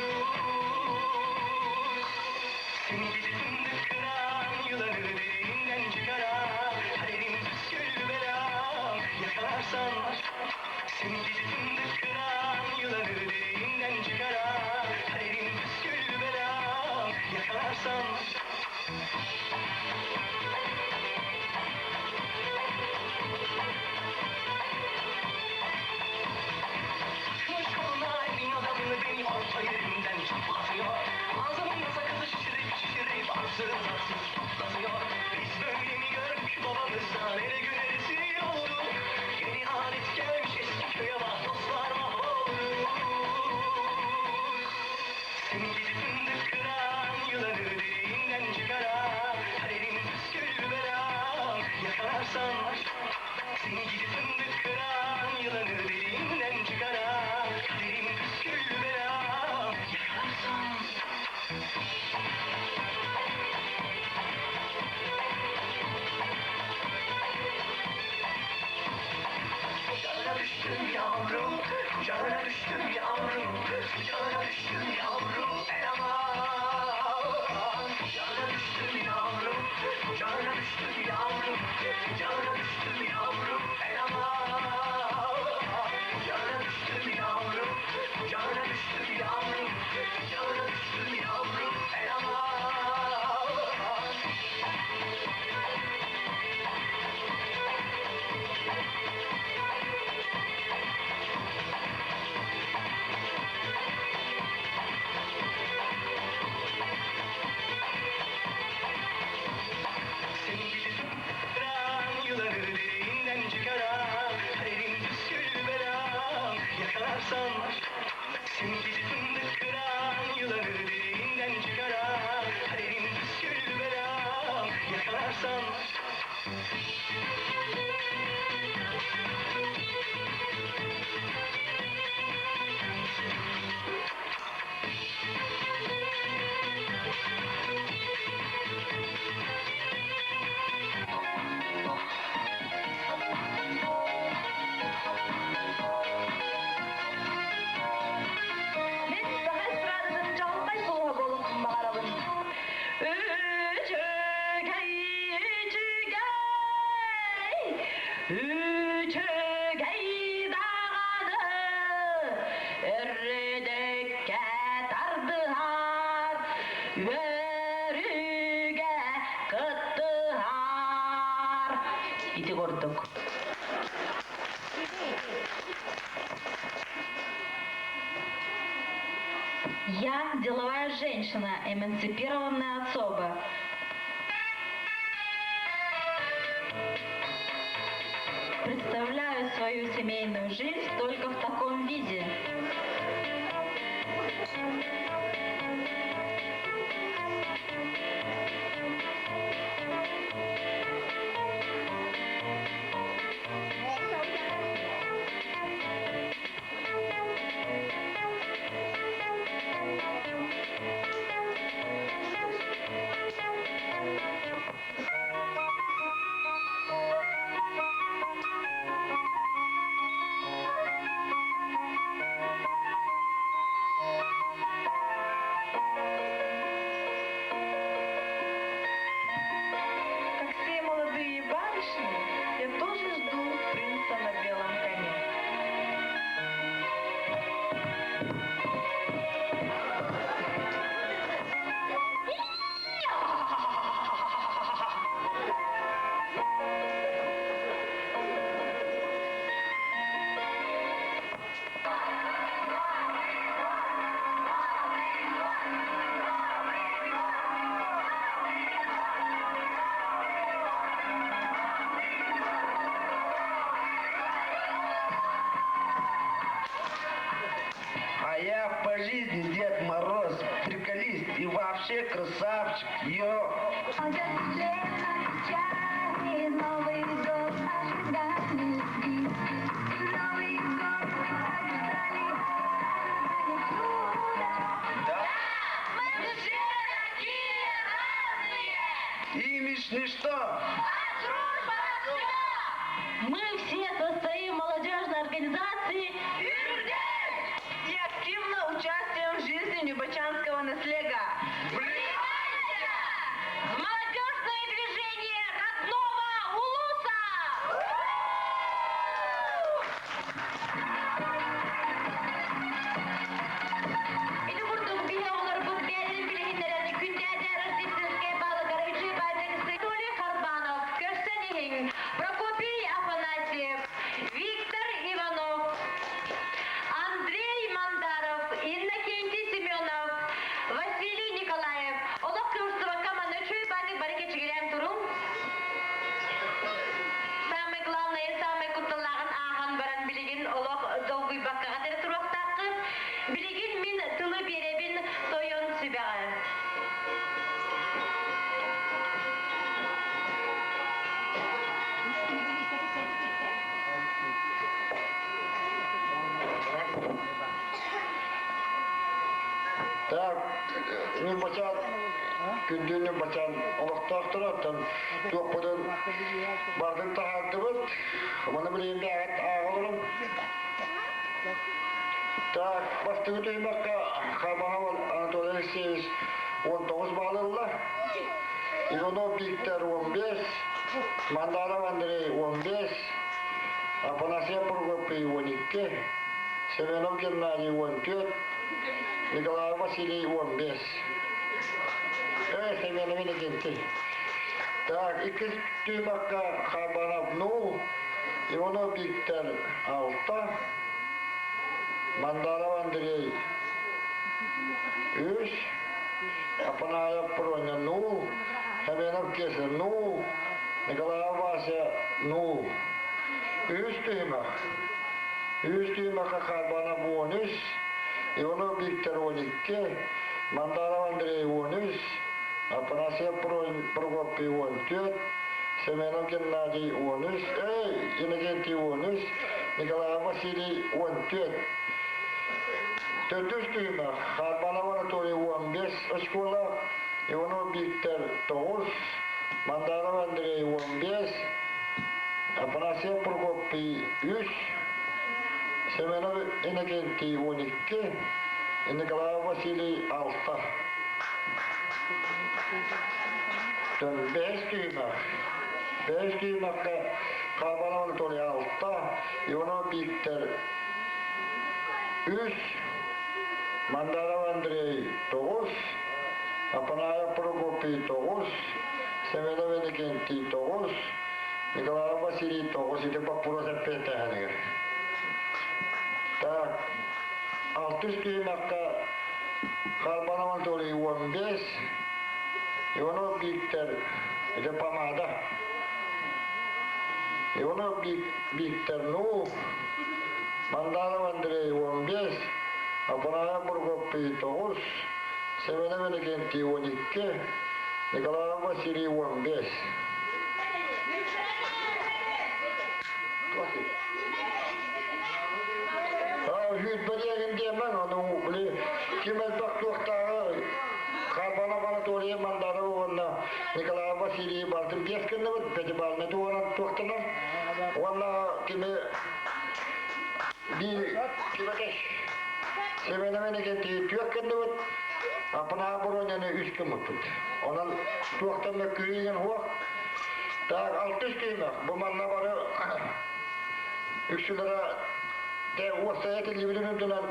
Seni gidi fındık kıran, yılanı deliğinden çıkaran, kaderim püsküllü belam, yakalarsan. Seni gidi fındık kıran, yılanı deliğinden çıkaran, kaderim püsküllü belam, yakalarsan. Takmış koluna elin adamını beni orta yerimden çatlatıyor. Ağzımın sakızı şişirip şişirip arsız arsız patlatıyor. Biz böyle mi gördük babamızdan ele güne rezil olduk. Yeni alet gelmiş eski köye bak dostlar mahvoldu. Seni gidi fındık kıran, yılanı deliğinden çıkaran, kaderim püsküllü belam, yakalarsan. Seni gidi fındık kıran, yılanı deliğinden çıkaran, kaderim püsküllü belam, yakalarsan. Kucağına düştüm yavrum, kucağına düştüm yavrum, kucağına düştüm yavrum, el aman. Kucağına düştüm yavrum, kucağına düştüm yavrum, kucağına düştüm yavrum, el aman. Kucağına düştüm yavrum, kucağına düştüm yavrum, kucağına düştüm yavrum, el aman. Seni gidi fındık yılanı deliğinden çıkaran, kaderim püsküllü belam, yakalarsan. Seni gidi fındık kıran, yılanı deliğinden çıkaran, kaderim püsküllü belam, yakalarsan. Мин саха эстрадатын чаҕылхай сулуһа буолуохпун баҕарабын. Үчүгэй, үчүгэй, үчүгэй даҕаны өрүдүккэ тардыһар, үөрүүгэ кыттыһар. Ити курдук. Я деловая женщина, эмансипированная особа. Представляю свою семейную жизнь только в таком виде. А я по жизни Дед Мороз, приколист и вообще красавчик, йо! Новый год ожидали, Новый год мы так ждали, чудо. Да? Мы все такие разные! Имидж ничто! А дружба все! Мы все состоим в молодежной организации И активно участвуем в жизни Нюбачанского наслега. Вливайся в молодежное движение родного Улуса! Ити курдук биһи оҕолорбут бэйэлэрин билиһиннэрэн күндээдэ Рождественскай баалыгар үчүгэй баайдык Анатолий Харбанов, көрсөн иһиҥ, Прокопий Афанасьев, Виктор Иванов, Андрей Мандаров, Иннокентий Семенов, Василий Николаев. Олох кыырсыбакка манна үчүгэй баайдык бары кэчигирээн туруҥ. Самое главное, самое кутталлааҕын ааһан баран билигин олох долгуйбаккаҕа эрэ туруохтааххыт. Билигин мин тылы биэрэбин тойон сүбэҕэ. Так, Ньурбачаан, күндү Ньурбачаан олохтоохторо, оттон туохпутун бардын таһаардыбыт. Маны билигин бэҕэт ааҕаларым. Так, бастакы түһүмэххэ Хабаһов Анатолий Алексеевич 19 балл ылла. Иванов Виктор 15, Мандаров Андрей 15, Афанасьев Прокопий 12, Семенов Геннадий 14, Николаев Василий 15. Э, Семенов Иннокентий. Так, иккис түһүмэххэ Хабанов 0, Иванов Виктор 6, Мандаров Андрей 3, Апанаев Проня 0, Семенов Кеша 0, Николаев Вася 0. Үһүс түһүмэх. Үһүс түһүмэххэ Харбанов 13, Иванов Виктор 12, Мандаров Андрей 13, Афанасьев Прокопий 14, Семенов Геннадий 13, эй, Иннокентий 13, Николаев Василий 14. Төрдүс түһүмэх Харбанов Анатолий 15 оскуола, Иванов Виктор 9, Мандаров Андрей 15, Афанасьев Прокопий 3, Семенов Иннокентий 12, Николаев Василий 6. Бэһис түһүмэх. Бэһис түһүмэххэ Харбанов Анатолий 6, Иванов Виктор 3, Мандаров Андрей 9, Апанаев Прокопий 9, Семенов Иннокентий 9, Николаев Василий 9. Ити боппуруос эппиэтээһинигэр. Так, алтыс түһүмэххэ Харбанов Анатолий 15, Иванов Виктор, это помада. Иванов Виктор, ну, Мандаров Андрей 15, Апанаев Прокопий 9, Семенов Иннокентий 12, Николаев Василий 15. Сүүрбэлиэгин диэмэн, ону били ким элбэх туохтааҕы Харбанов Анатолий Мандаров уонна Николай Васильев бардым биэс гынныбыт, пятибалльнай туһунан туохтанар. Уонна кими би кибэтэш Семеновен Иннокентий түөх гынныбыт, Апанаа Бороньяны үс гыммыппыт. Онон туохтан мөккүһүйген хуох. Так, алтыс түһүмэх. Бу манна бары үксүлэрэ Дэ уопсайа телевизорын үрдүнэн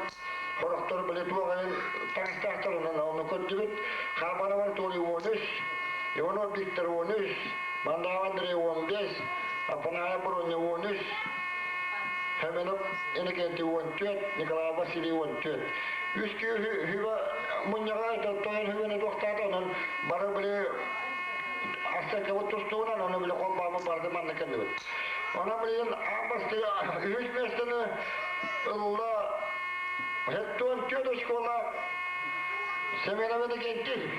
сорохтор били туох эҥин таҥастаахтарынан ону көрдүбүт. Хабаров Анатолий 13, Иванов Виктор 13, Мандаев Андрей 15, Апанаев Броня 13, Семенов Иннокентий 14, Николай Василий 14. Үс киһи хүбэ мунньаҕа тоттойон хүбэни туохтаата, онон бары били Астакабыт тустуунан, ону били холбооммут барды манна кэллибит. Онон билигин аан бастакы үһүс миэстэни ылла. 74 очколаах Семенов Иннокентий.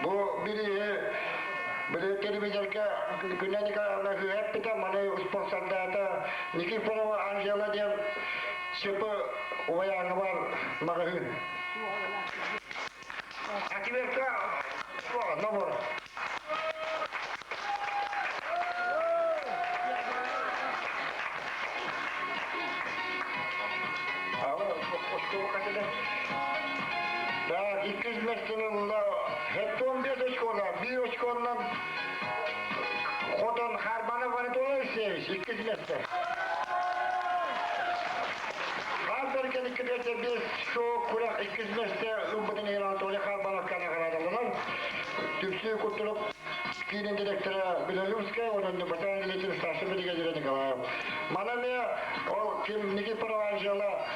Бу бирииһи били телевизорга Күнэ Николаевна күүһэппитэ, маны спонсордаата Никифорова Анжела диэн СП Убайааҥҥа бар маҕаһыын. Ответка набор. Да, иккис местени хеттон бес очкола, бир очконнан хотон Харбанов Анатолий Алексеевич, иккис место. Хас кэликкитэ биэс шоу күрэх иккис миэстэ ылбытын иһин Анатолий Харбановка наҕараадаланан, түмсүү культура киинин директора Белолюбская уонна Батан Ильич старший бригадира Николаев. Мана эмиэ ол ким Никифоров Анжела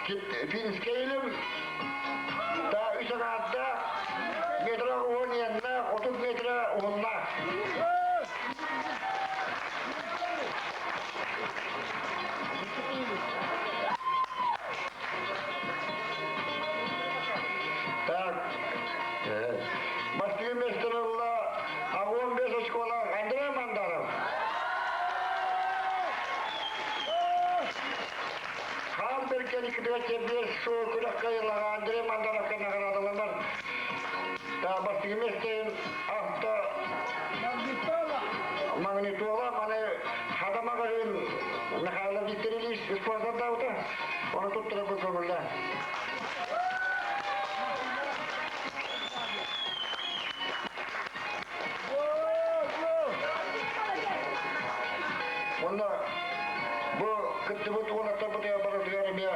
финскэй илим та үс аҥаарда метра уон иэннээх, 30 метра уһуннаах. Так, бастакы миэстэни ылла 85 очколаах Андрей Мандаров. Хаан Бэргэн иккитигэр шоу күрэх кыайыылааҕа Андрей Мандаровка наҕараадаланар. Бастакы миэстэтин авто магнитола маны хада маҕаһыын Михайлов Виктор Ильич спонсордаабыта. Ону туттара көҥүллээн. Онно бу кыттыбыт уолаттарбытыгар барытыгар эмиэ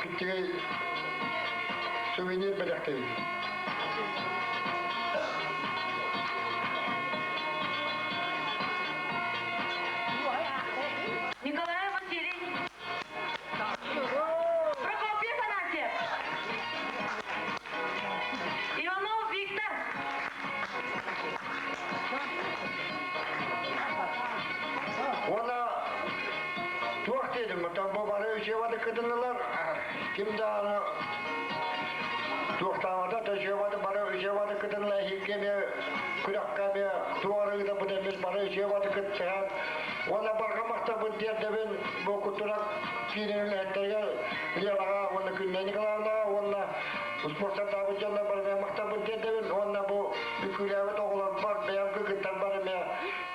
кыттыгай сувенир бэлэхтиибит. Николай Васильевич. Прокопий Афанасьев. Иванов Виктор. Уонна туох диэтим, бу бары үчүгэйдик кытыннылар. Ким даҕаны туохтаабата, төчүөбаты бары үчүгэйдик кытынна иһикке эмиэ күрэххэ эмиэ туох арыгыта бу эмиэ бары үчүгэйдик кыттыһан уонна барҕа махталбын тиэрдэбин бу кутурак киинин үлэһиттэригэр Ленаҕа уонна Күннэй Николаевнаҕа уонна спортсардаабыт дьоннор барыга махталбын тиэрдэбин уонна бу үкүүлээбит оҕолорбор бэйэм кыргыттарбар эмиэ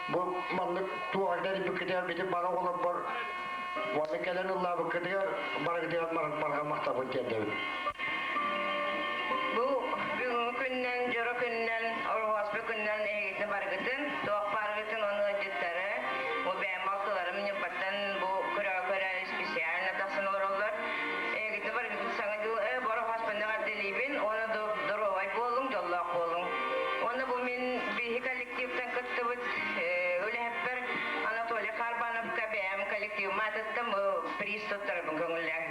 бу маннык туох эрдэрибиккитигэр бити бары оҕолорбор уонна кэлэн ыллаабыккытыгар барыгытыгар барҕа махталбын тиэрдэбин. Бу бүгүҥҥү күннэн, дьоро күннэн, Ороһуоспа күннэн эһигитин барыгытын, туох бааргытын уонна ыалдьыттары, бу бэйэм балтыларым Ньурбаттан бу көрө-көрө специально тахсан олороллор. Эһигитин барыгытын саҥа дьыл Ороһуоспаны эҕэрдэлиибин уонна доруобай буолуҥ, дьоллоох буолуҥ. Уонна бу мин биһи коллективтан кыттыбыт үлэһиппэр Анатолий Харбановка бэйэм коллективым аатыттан бу приз туттарабын көҥүллээҥ.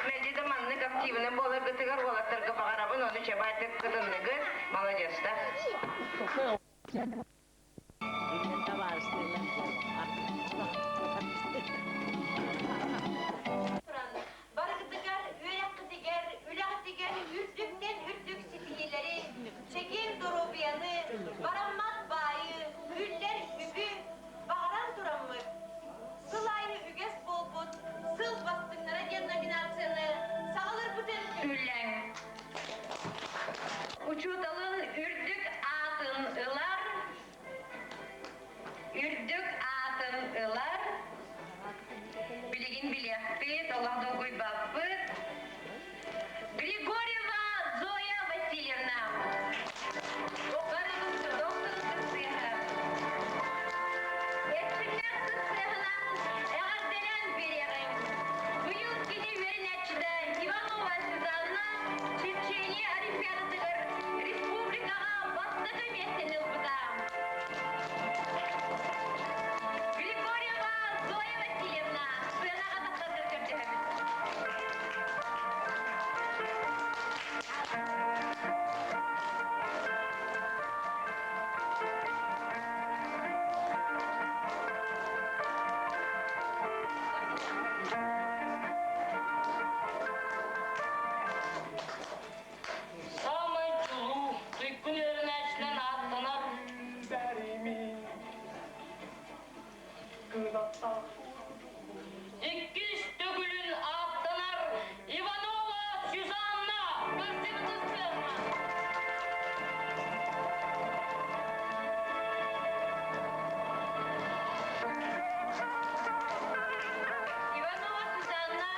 Мэлдьи да маннык активный буоларгытыгар уолаттарга баҕарабын, ону чэбээтик кытынныгыт, маладьыастар. Барыгытыгар, үөрэххитигэр, үлэҕитигэр үрдүктэн үрдүк ситиһиилэри, чэгиэн доруобуйаны, бараммат баайы, үллэр үбү баҕаран тураммыт, сыл аайы үгэс буолбут «Сыл бастыҥнара» диэн номинацияны саҕалыырбытын Үллэҥ. Учууталын үрдүк аатын ылар, үрдүк аатын ылар, билигин билиэхпит, олох долгуйбаппыт. Григорьева Зоя Васильевна. Эрчимнээх сыһыанынан эҕэрдэлээн биэриэҕиҥ. Быйыл кини үөрэнээччитэ Иванова Сюзанна Чечения Олимпиадатыгар республикаҕа бастакы миэстэни ылбыта. Григорьева Зоя Васильевна сыанаҕа тахсаргар көрдөһөбүт. Иванова Сусанна.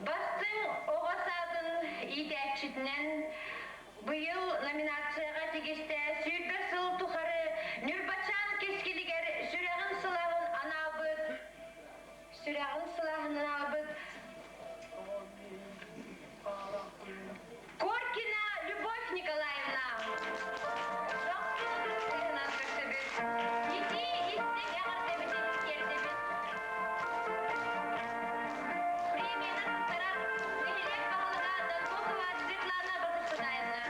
Бастыҥ оҕо саадын иитээччитинэн быйыл номинацияҕа тигистэ 20 сыл тухары Ньурбачаан кэскилигэр сүрэҕин сылааһын анаабыт сүрэҕин сылааһын анаабыт Коркина Любовь Николаевна. Итии истиҥ эҕэрдэбитин тиэрдэбит. Премияны туттарар нэһилиэк баһылыга Донбокова Светлана Батысадаевна.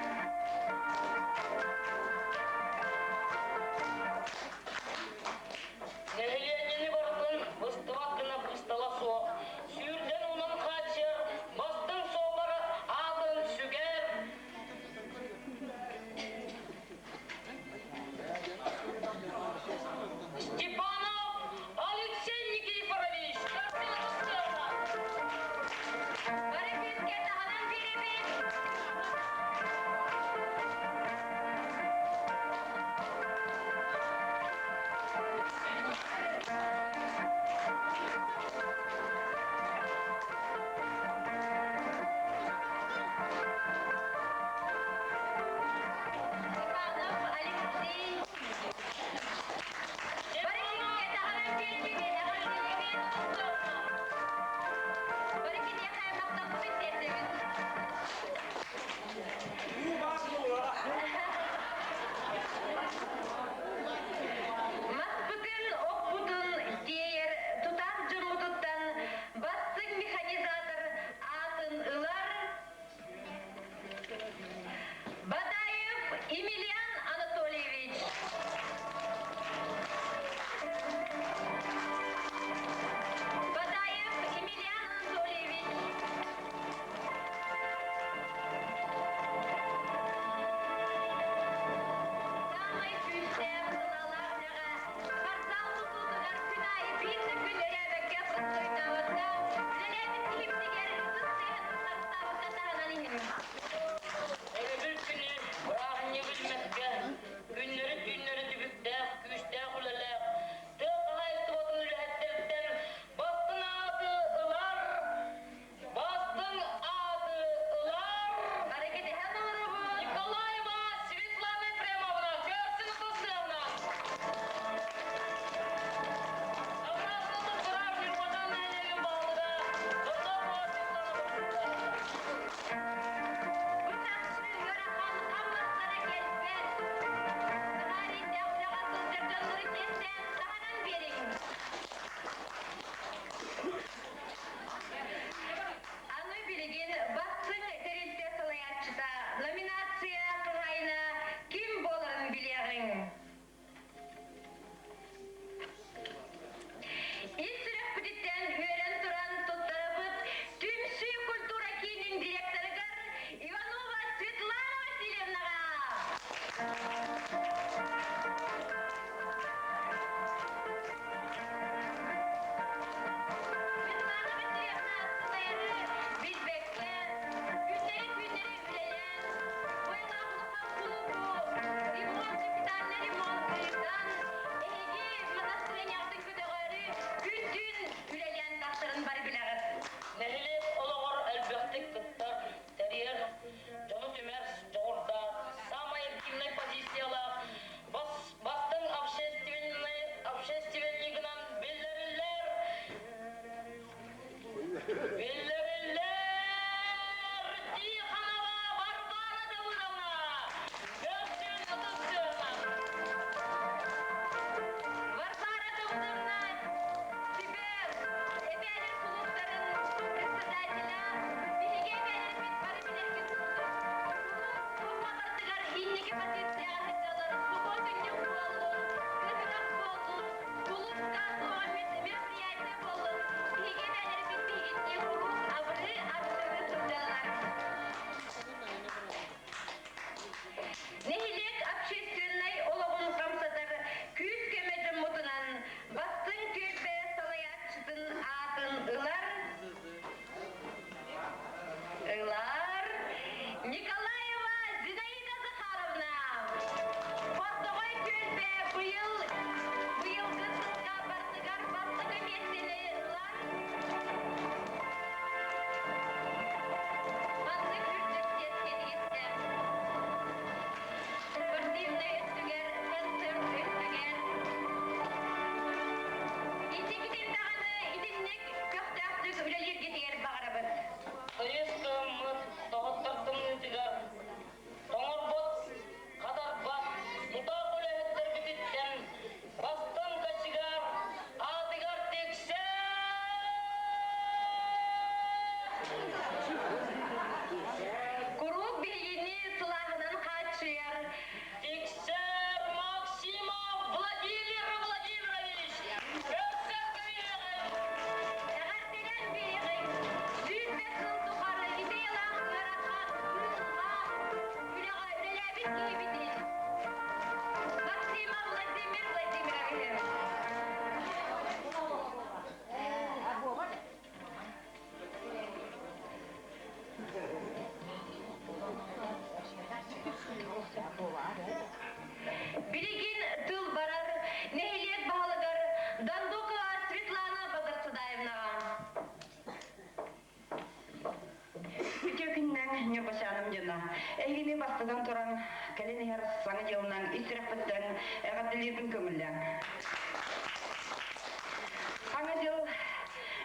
Саҥа дьылынан ис сүрэхпиттэн эҕэрдэлиирбин көҥүллээҥ. Саҥа дьыл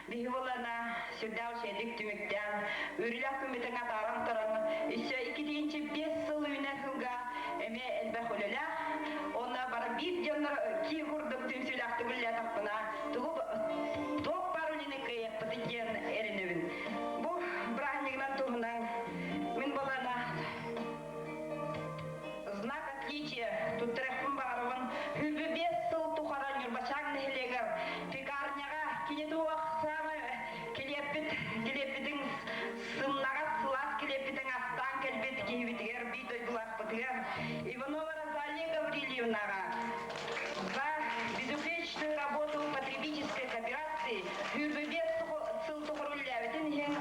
биһи буолана сүрдээх үчүгэйдик түмүктээн, үөрүүлээх күммүтүн атааран туран, өссө 2-5 сыл үүнэр сылга эмиэ элбэх үлэлээх, уонна бары биир дьоннор кии курдук түмсүүлээхтик үлэлээтэхпинэ, тугу туох баар үлэни кыайыахпытый диэн эрэнэбин. Бу бырааһынньыгынан туһунан мин буолана знак отличия туттарыахпын баҕарабын. 25 сыл тухары Ньурбачаан нэһилиэгэр пекарняҕа кини туох саамай килиэппит килиэппитин сымнаҕас сылаас килиэппитин астаан кэлбит киһибитигэр биир дойдулаахпытыгар Иванова Розалия Гаврильевнаҕа за безупречную работу в потребительской кооперации 25 сыл тухары үлэлээбитин иһин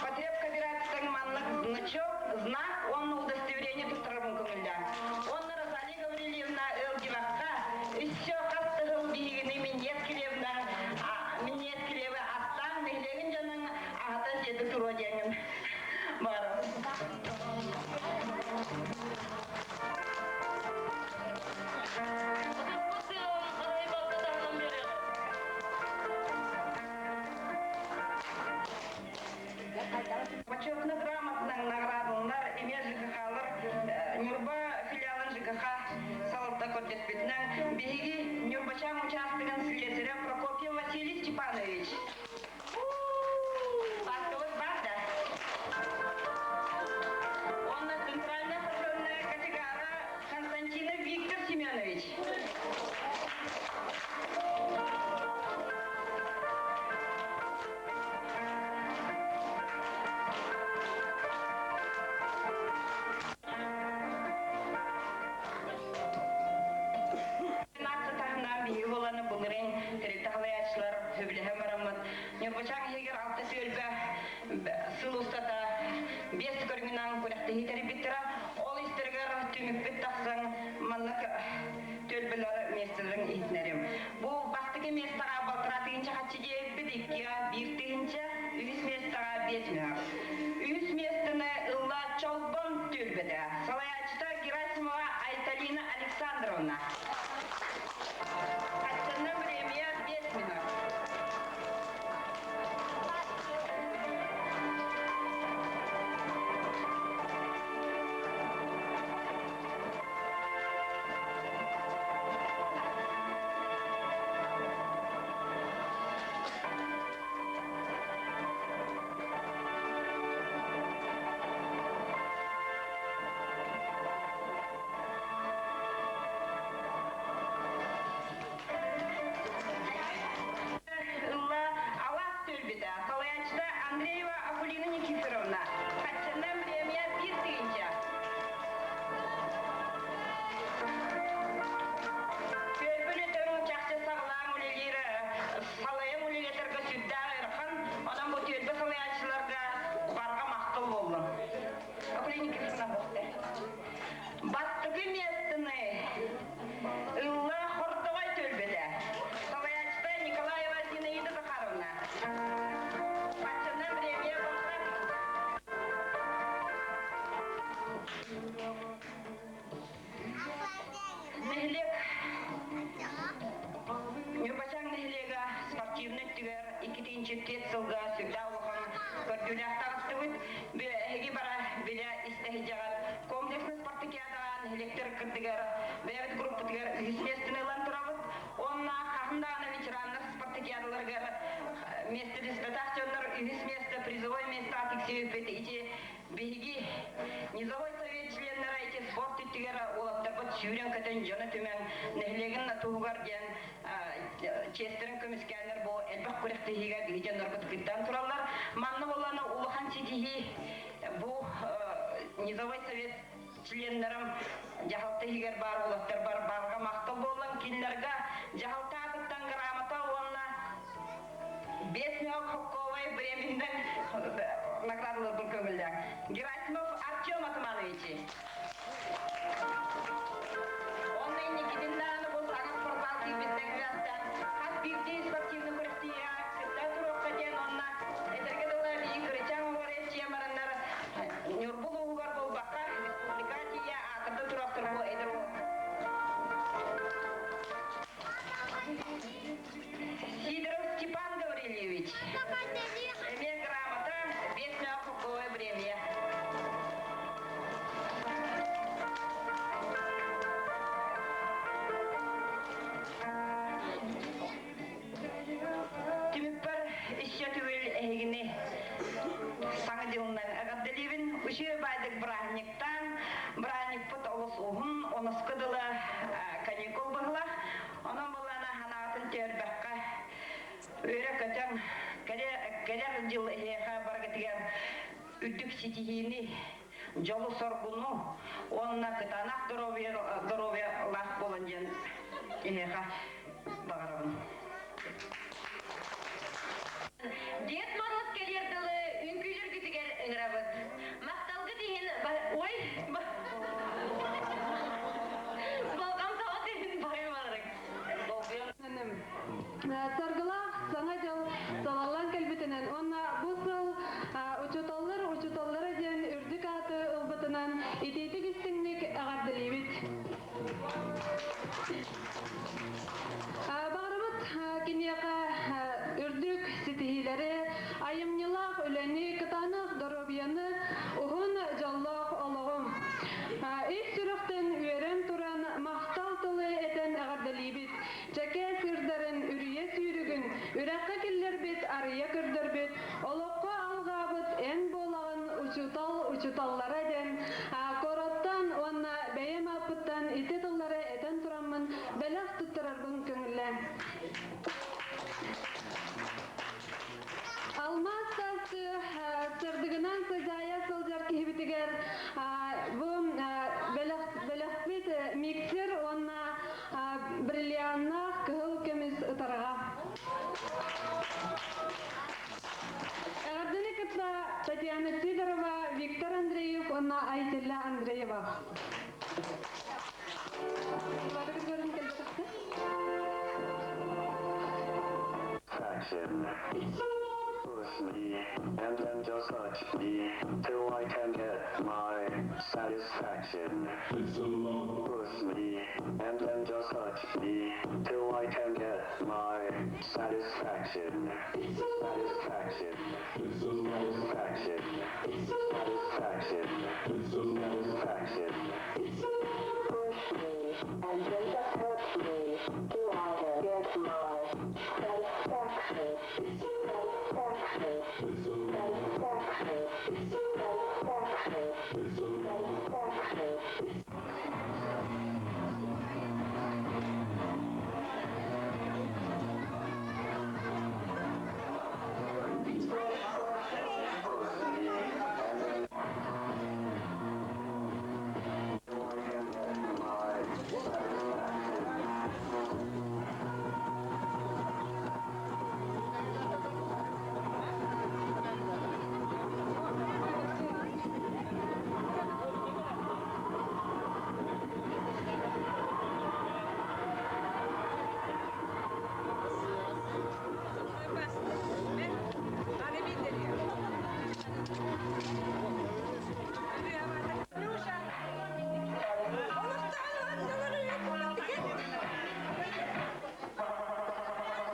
потребкооперацияң маннык значок, знак уонна удостоверение туттарарбын көҥүллээн. Уонна Розалия Гаврильевна ыалдьыбакка өссө хас да сыл биһигини минньиэс килиэбинэн минньиэс килиэби астаан нэһилиэгин дьонун аһата сиэтэ туруо диэҥҥин баҕарабын. Почетный грамотанан наградаланар эмиэ ЖКХ-лар Ньурба филиалын ЖКХ салалта көрдөспүтүнэн биһиги Ньурбачаан учаастагын слесаря Прокопьев Василий Степанович. Паспорт бар да? Онна центральная патрульная категория Константинов Виктор Семенович. Нация таһынан биһиги буоланы былырын тэрилтэ халайааччылар сөбүлэһэн бараммыт Ньурбачаан иһигэр алта түөлбэ сыл устата биэс көрүҥүнэн күрэхтэһии тэрийбиттэрэ. Ол истэригэр түмүкпүт тахсан маннык түөлбэлэр миэстэлэрин иһитинэрим. Бу бастакы миэстэҕэ балтараа тыһыынча хаччы диэбиппит, иккигэ биир тыһыынча, үһүс миэстэҕэ 5 мөһөх. Үһүс миэстэни ылла Чолбон түөлбэтэ. Салайааччыта Герасимова Айталина Александровна. Хаччанна премия 5 минут. Ылла Алаас түөлбүтэ. Салайааччыта Андреева Акулина Никифоровна. Хаччаннан премия 1 тыһыынча. Түөлбүн өтөрүн чахчы саҕалаан үлэлиир салайан үлэлэтэргэ сүрдээх ыарахан. Онон бу түөлбэ салайааччыларга барҕа махтал буоллун. Акулина Никифоровна бохте. Бастакы миэстэни ылла Хортоҕой түөлбэтэ. Салайааччыта Николаева Зинаида Захаровна. Хаччаннан премия бахта. Нэһилиэк Ньурбачаан нэһилиэгэ спортивнай өттүгэр 2-4 сылга сүрдээх улахан көрдүүлээх таҕыстыбыт. Эһиги бара билэ истэһидьэҕэр комплекснай спартакиадаҕа нэһилиэктэр кырдыгар бэйэбит группутугар үһүс миэстэни ылан турабыт. Онно хаһан даҕаны ветераннар спартакиадаларыгар миэстэлэспэтэх дьоннор үһүс миэстэ призовой место тиксибиппит ити биһиги низовой совет членнара ити спорт өттүгэр уолаттарбыт сүүрэн-көтөн дьоно түмэн нэһилиэгин туһугар диэн чиэстэрин көмүскээннэр бу элбэх күрэхтэһиигэ биһи дьоннорбут кыттан тураллар. Манна буоллаҕына улахан ситиһии бу низовой совет членнэрим дьаһалта иһигэр баар уолаттар бар барҕа махтал буоллан кинилэргэ дьаһалта аатыттан грамота уонна 5 мөһөк хокковай временнэн наградаларбын көҥүллээн. Герасимов Артем Атамановичи. Онно инникитин даҕаны бу саҥа спортзал киирбиттэн күрэхтэн хас биирдии спортивный күрэхтэһиигэ кытта туруохха диэн онно этэргэ дылы биир кырачаан оҕолор эрчийэн бараннар Ньурба улууһугар буолбакка республика тиийэ аатырда туруохтар бу эдэр Үчүгэй баайдык бырааһынньыктаан, бырааһынньыкпыт олус уһун, онуску дылы каникул быһылаах. Онон былаана ханаатын түөрбэххэ үөрэ-көтөн кэлэр дьыл эһиэхэ барыгытыгар үрдүк ситиһиини, дьолу-соргуну уонна кытаанах доруобуйалаах буолан диэн эһиэхэ баҕарабын. Дед Мороз кэлиэр дылы үҥкүүлэргитигэр ыҥырабыт. Махталгыт иһин ой болҕомтоҕут иһин байымарык. Саргылаах Саҥа дьыл салаллан кэлбитинэн уонна бу сыл учууталлар учууталлара диэн үрдүк ааты ылбытынан итиитик истиҥник эҕэрдэлиибит. Баҕарабыт киниэхэ үрдүк ситиһиилэри, айымньылаах үлэни, кытаанах доруобуйаны, уһун дьоллоох олоҕу. Ис сүрэхтэн үөрэн туран махтал тылы этэн эҕэрдэлиибит. Чэкээ сырдарын үрүйэ сүүрүгүн үрэххэ киллэрбит, арыйа көрдөрбүт, олоххо алҕаабыт эн буолаҕын учуутал учууталлара диэн куораттан уонна бэйэм ааппыттан ити тыллары этэн тураммын бэлэх туттарарбын көҥүллээҥ. Алмаас таас сырдыгынан сыдьаайа сылдьар киһибитигэр бу бэлэхпит миксер уонна бриллианнаах кыһыл көмүс ытарҕа. Эҕэрдэни кытта Татьяна Сидорова, Виктор Андреев уонна Айтилла Андреева. Action. Push me, and then just touch me, till I can get my satisfaction. Push me, and then just touch me, till I can get my satisfaction. Satisfaction. Satisfaction. Satisfaction. Satisfaction. Push me, and then just touch me, till I can get my satisfaction. Satisfaction. Satisfaction. Satisfaction. Satisfaction.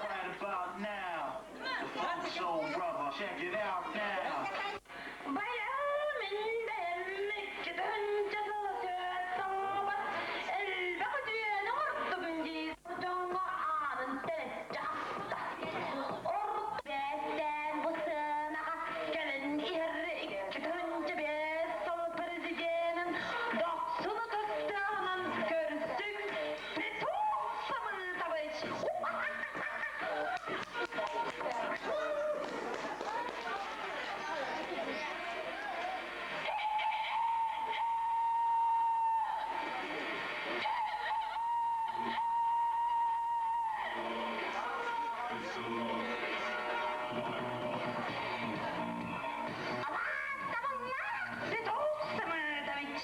Right about now, the Funk Soul Brother, check it out now. Байам бэйэм икки тыһыынча сыл саҥабат элбэх үтүөнү оҥордум дии дьоҥҥо аанын тэлэччи аста. Орто бэстээн бу сыанаҕа кэлэн иһэр 2005 сыл президенин дохсун ытыстыаҕынан көрсүҥ Петух Самытович! Петух Самытович!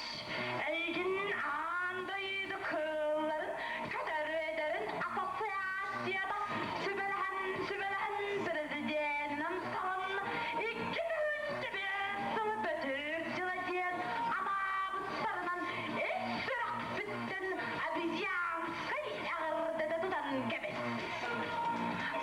Эйигин аан дойду кыылларын көтөрүөдөрүн ассоциацията сүбэлэһэн сүбэлэһэн президенинэн салан 2005 сылы бөтүк дьыла диэн анаабыттарынан ис сүрэхпиттэн обезьянскай эҕэрдэтэ тутан кэбис.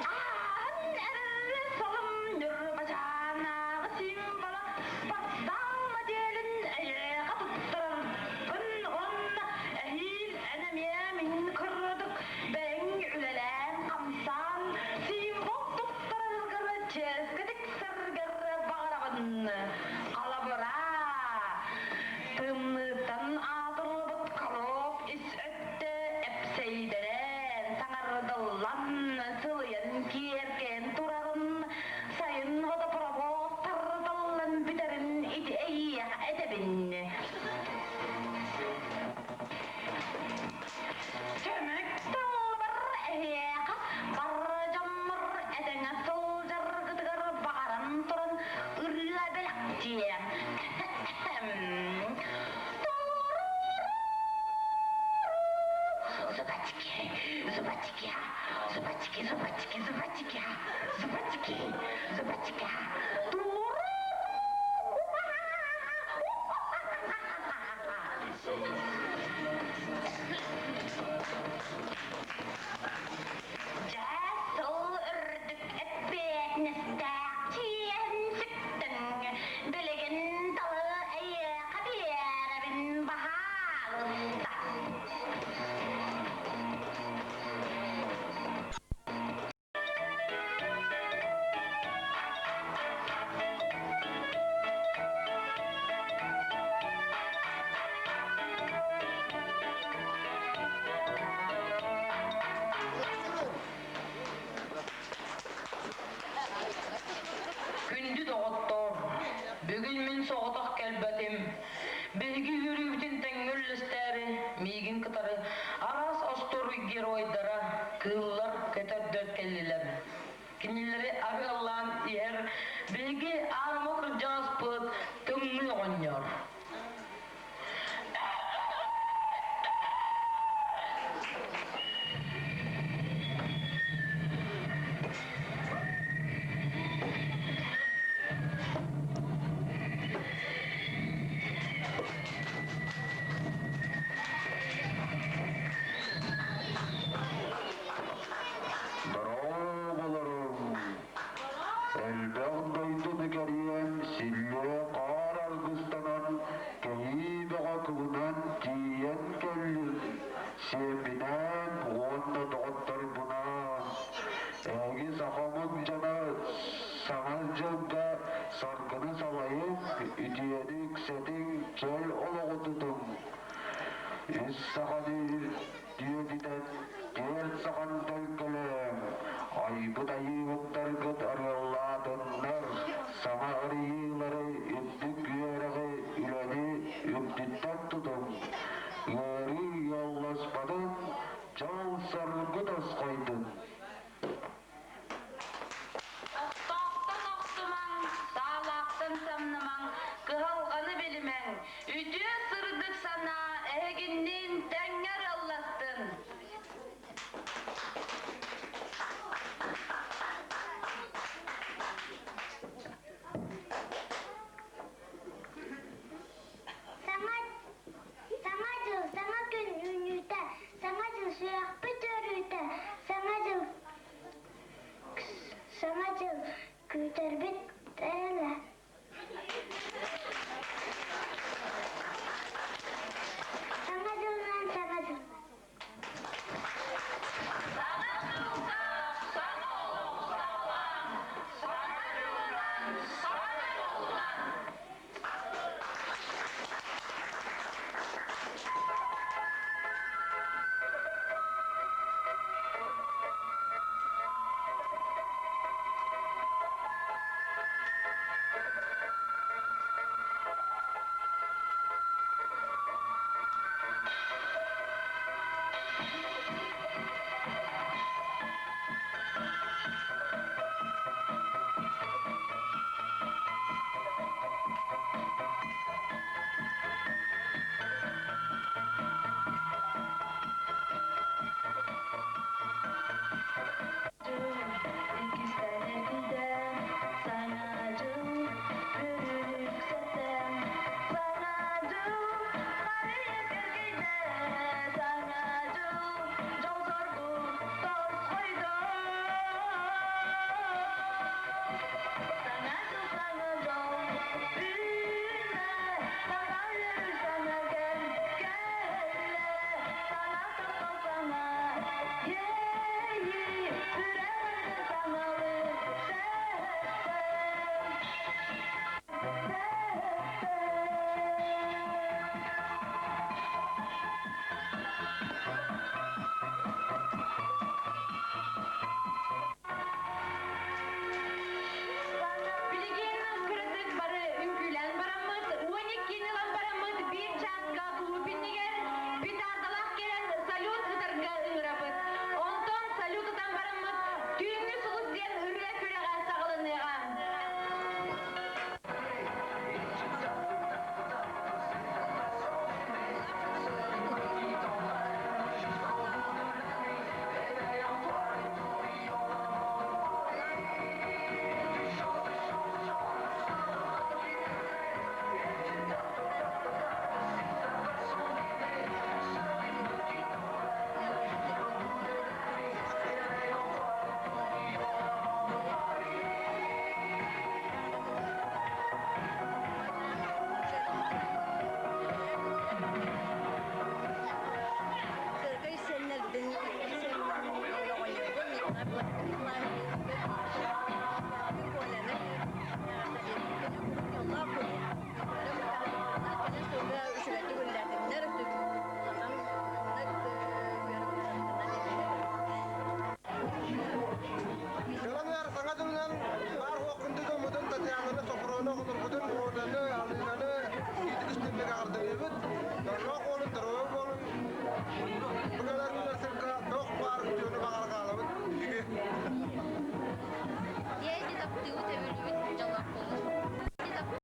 Ааһан эрэр сылым Ньурбачаанааҕы символа спортзал моделин эйиэхэ туттарарбын уонна эһиил эн эмиэ мин курдук бэйэҥ үлэлээн-хамсаан символ туттараргар чиэскэ тиксэргэр баҕарабын. Халабыра! Зубатики, зубатики, зубатики, зубатики, зубатики, зубатики. Дьэ, сыл үрдүк эппиэтинэстээх чиэһин сүктүҥ. Билигин тылы эйиэхэ биэрэбин, баһаалыста. Күндү доҕоттоор, бүгүн мин соҕотох кэлбэтим. Биһиги үөрүүбүтүн тэҥҥэ үллэстээри, миигин кытары араас остуоруй геройдара, кыыллар, көтөрдөр кэллилэр. Кинилэри арыаллаан иһэр биһиги аарыма кырдьаҕаспыт Тымныы оҕонньор. Дорооболорум! Элбэх дойдуну кэрийэн, силлиэ хаар аргыстанан, кэһии бөҕө кылынан тиийэн кэллим. Сиэмминээн уонна доҕотторбунаан. Эһиги сахамыт дьоно саҥа дьылга саргыны салайыҥ, үтүөнү үксэтиҥ, чөл олоҕу тутуҥ. Үс саханы Диэбитэ түөрт сахан төлкөлөөн, айбыт айыыбыттаргыт арыаллаатыннар, саҥа арыйыылары, үрдүк үөрэҕи, үлэни үрдүттэн тутуҥ, ыарыы ыалласпатын, дьол-соргу тосхойдун. Оттоохтон охсумаҥ, саалаахтан самнымаҥ, кыһалҕаны билимэҥ, үтүө сырдык санаа эһигинниин тэҥҥэ арыалластын! Саҥа, саҥа дьыл, саҥа күн үүнүүтэ, саҥа дьыл сүрэхпит үөрүүтэ, саҥа дьыл.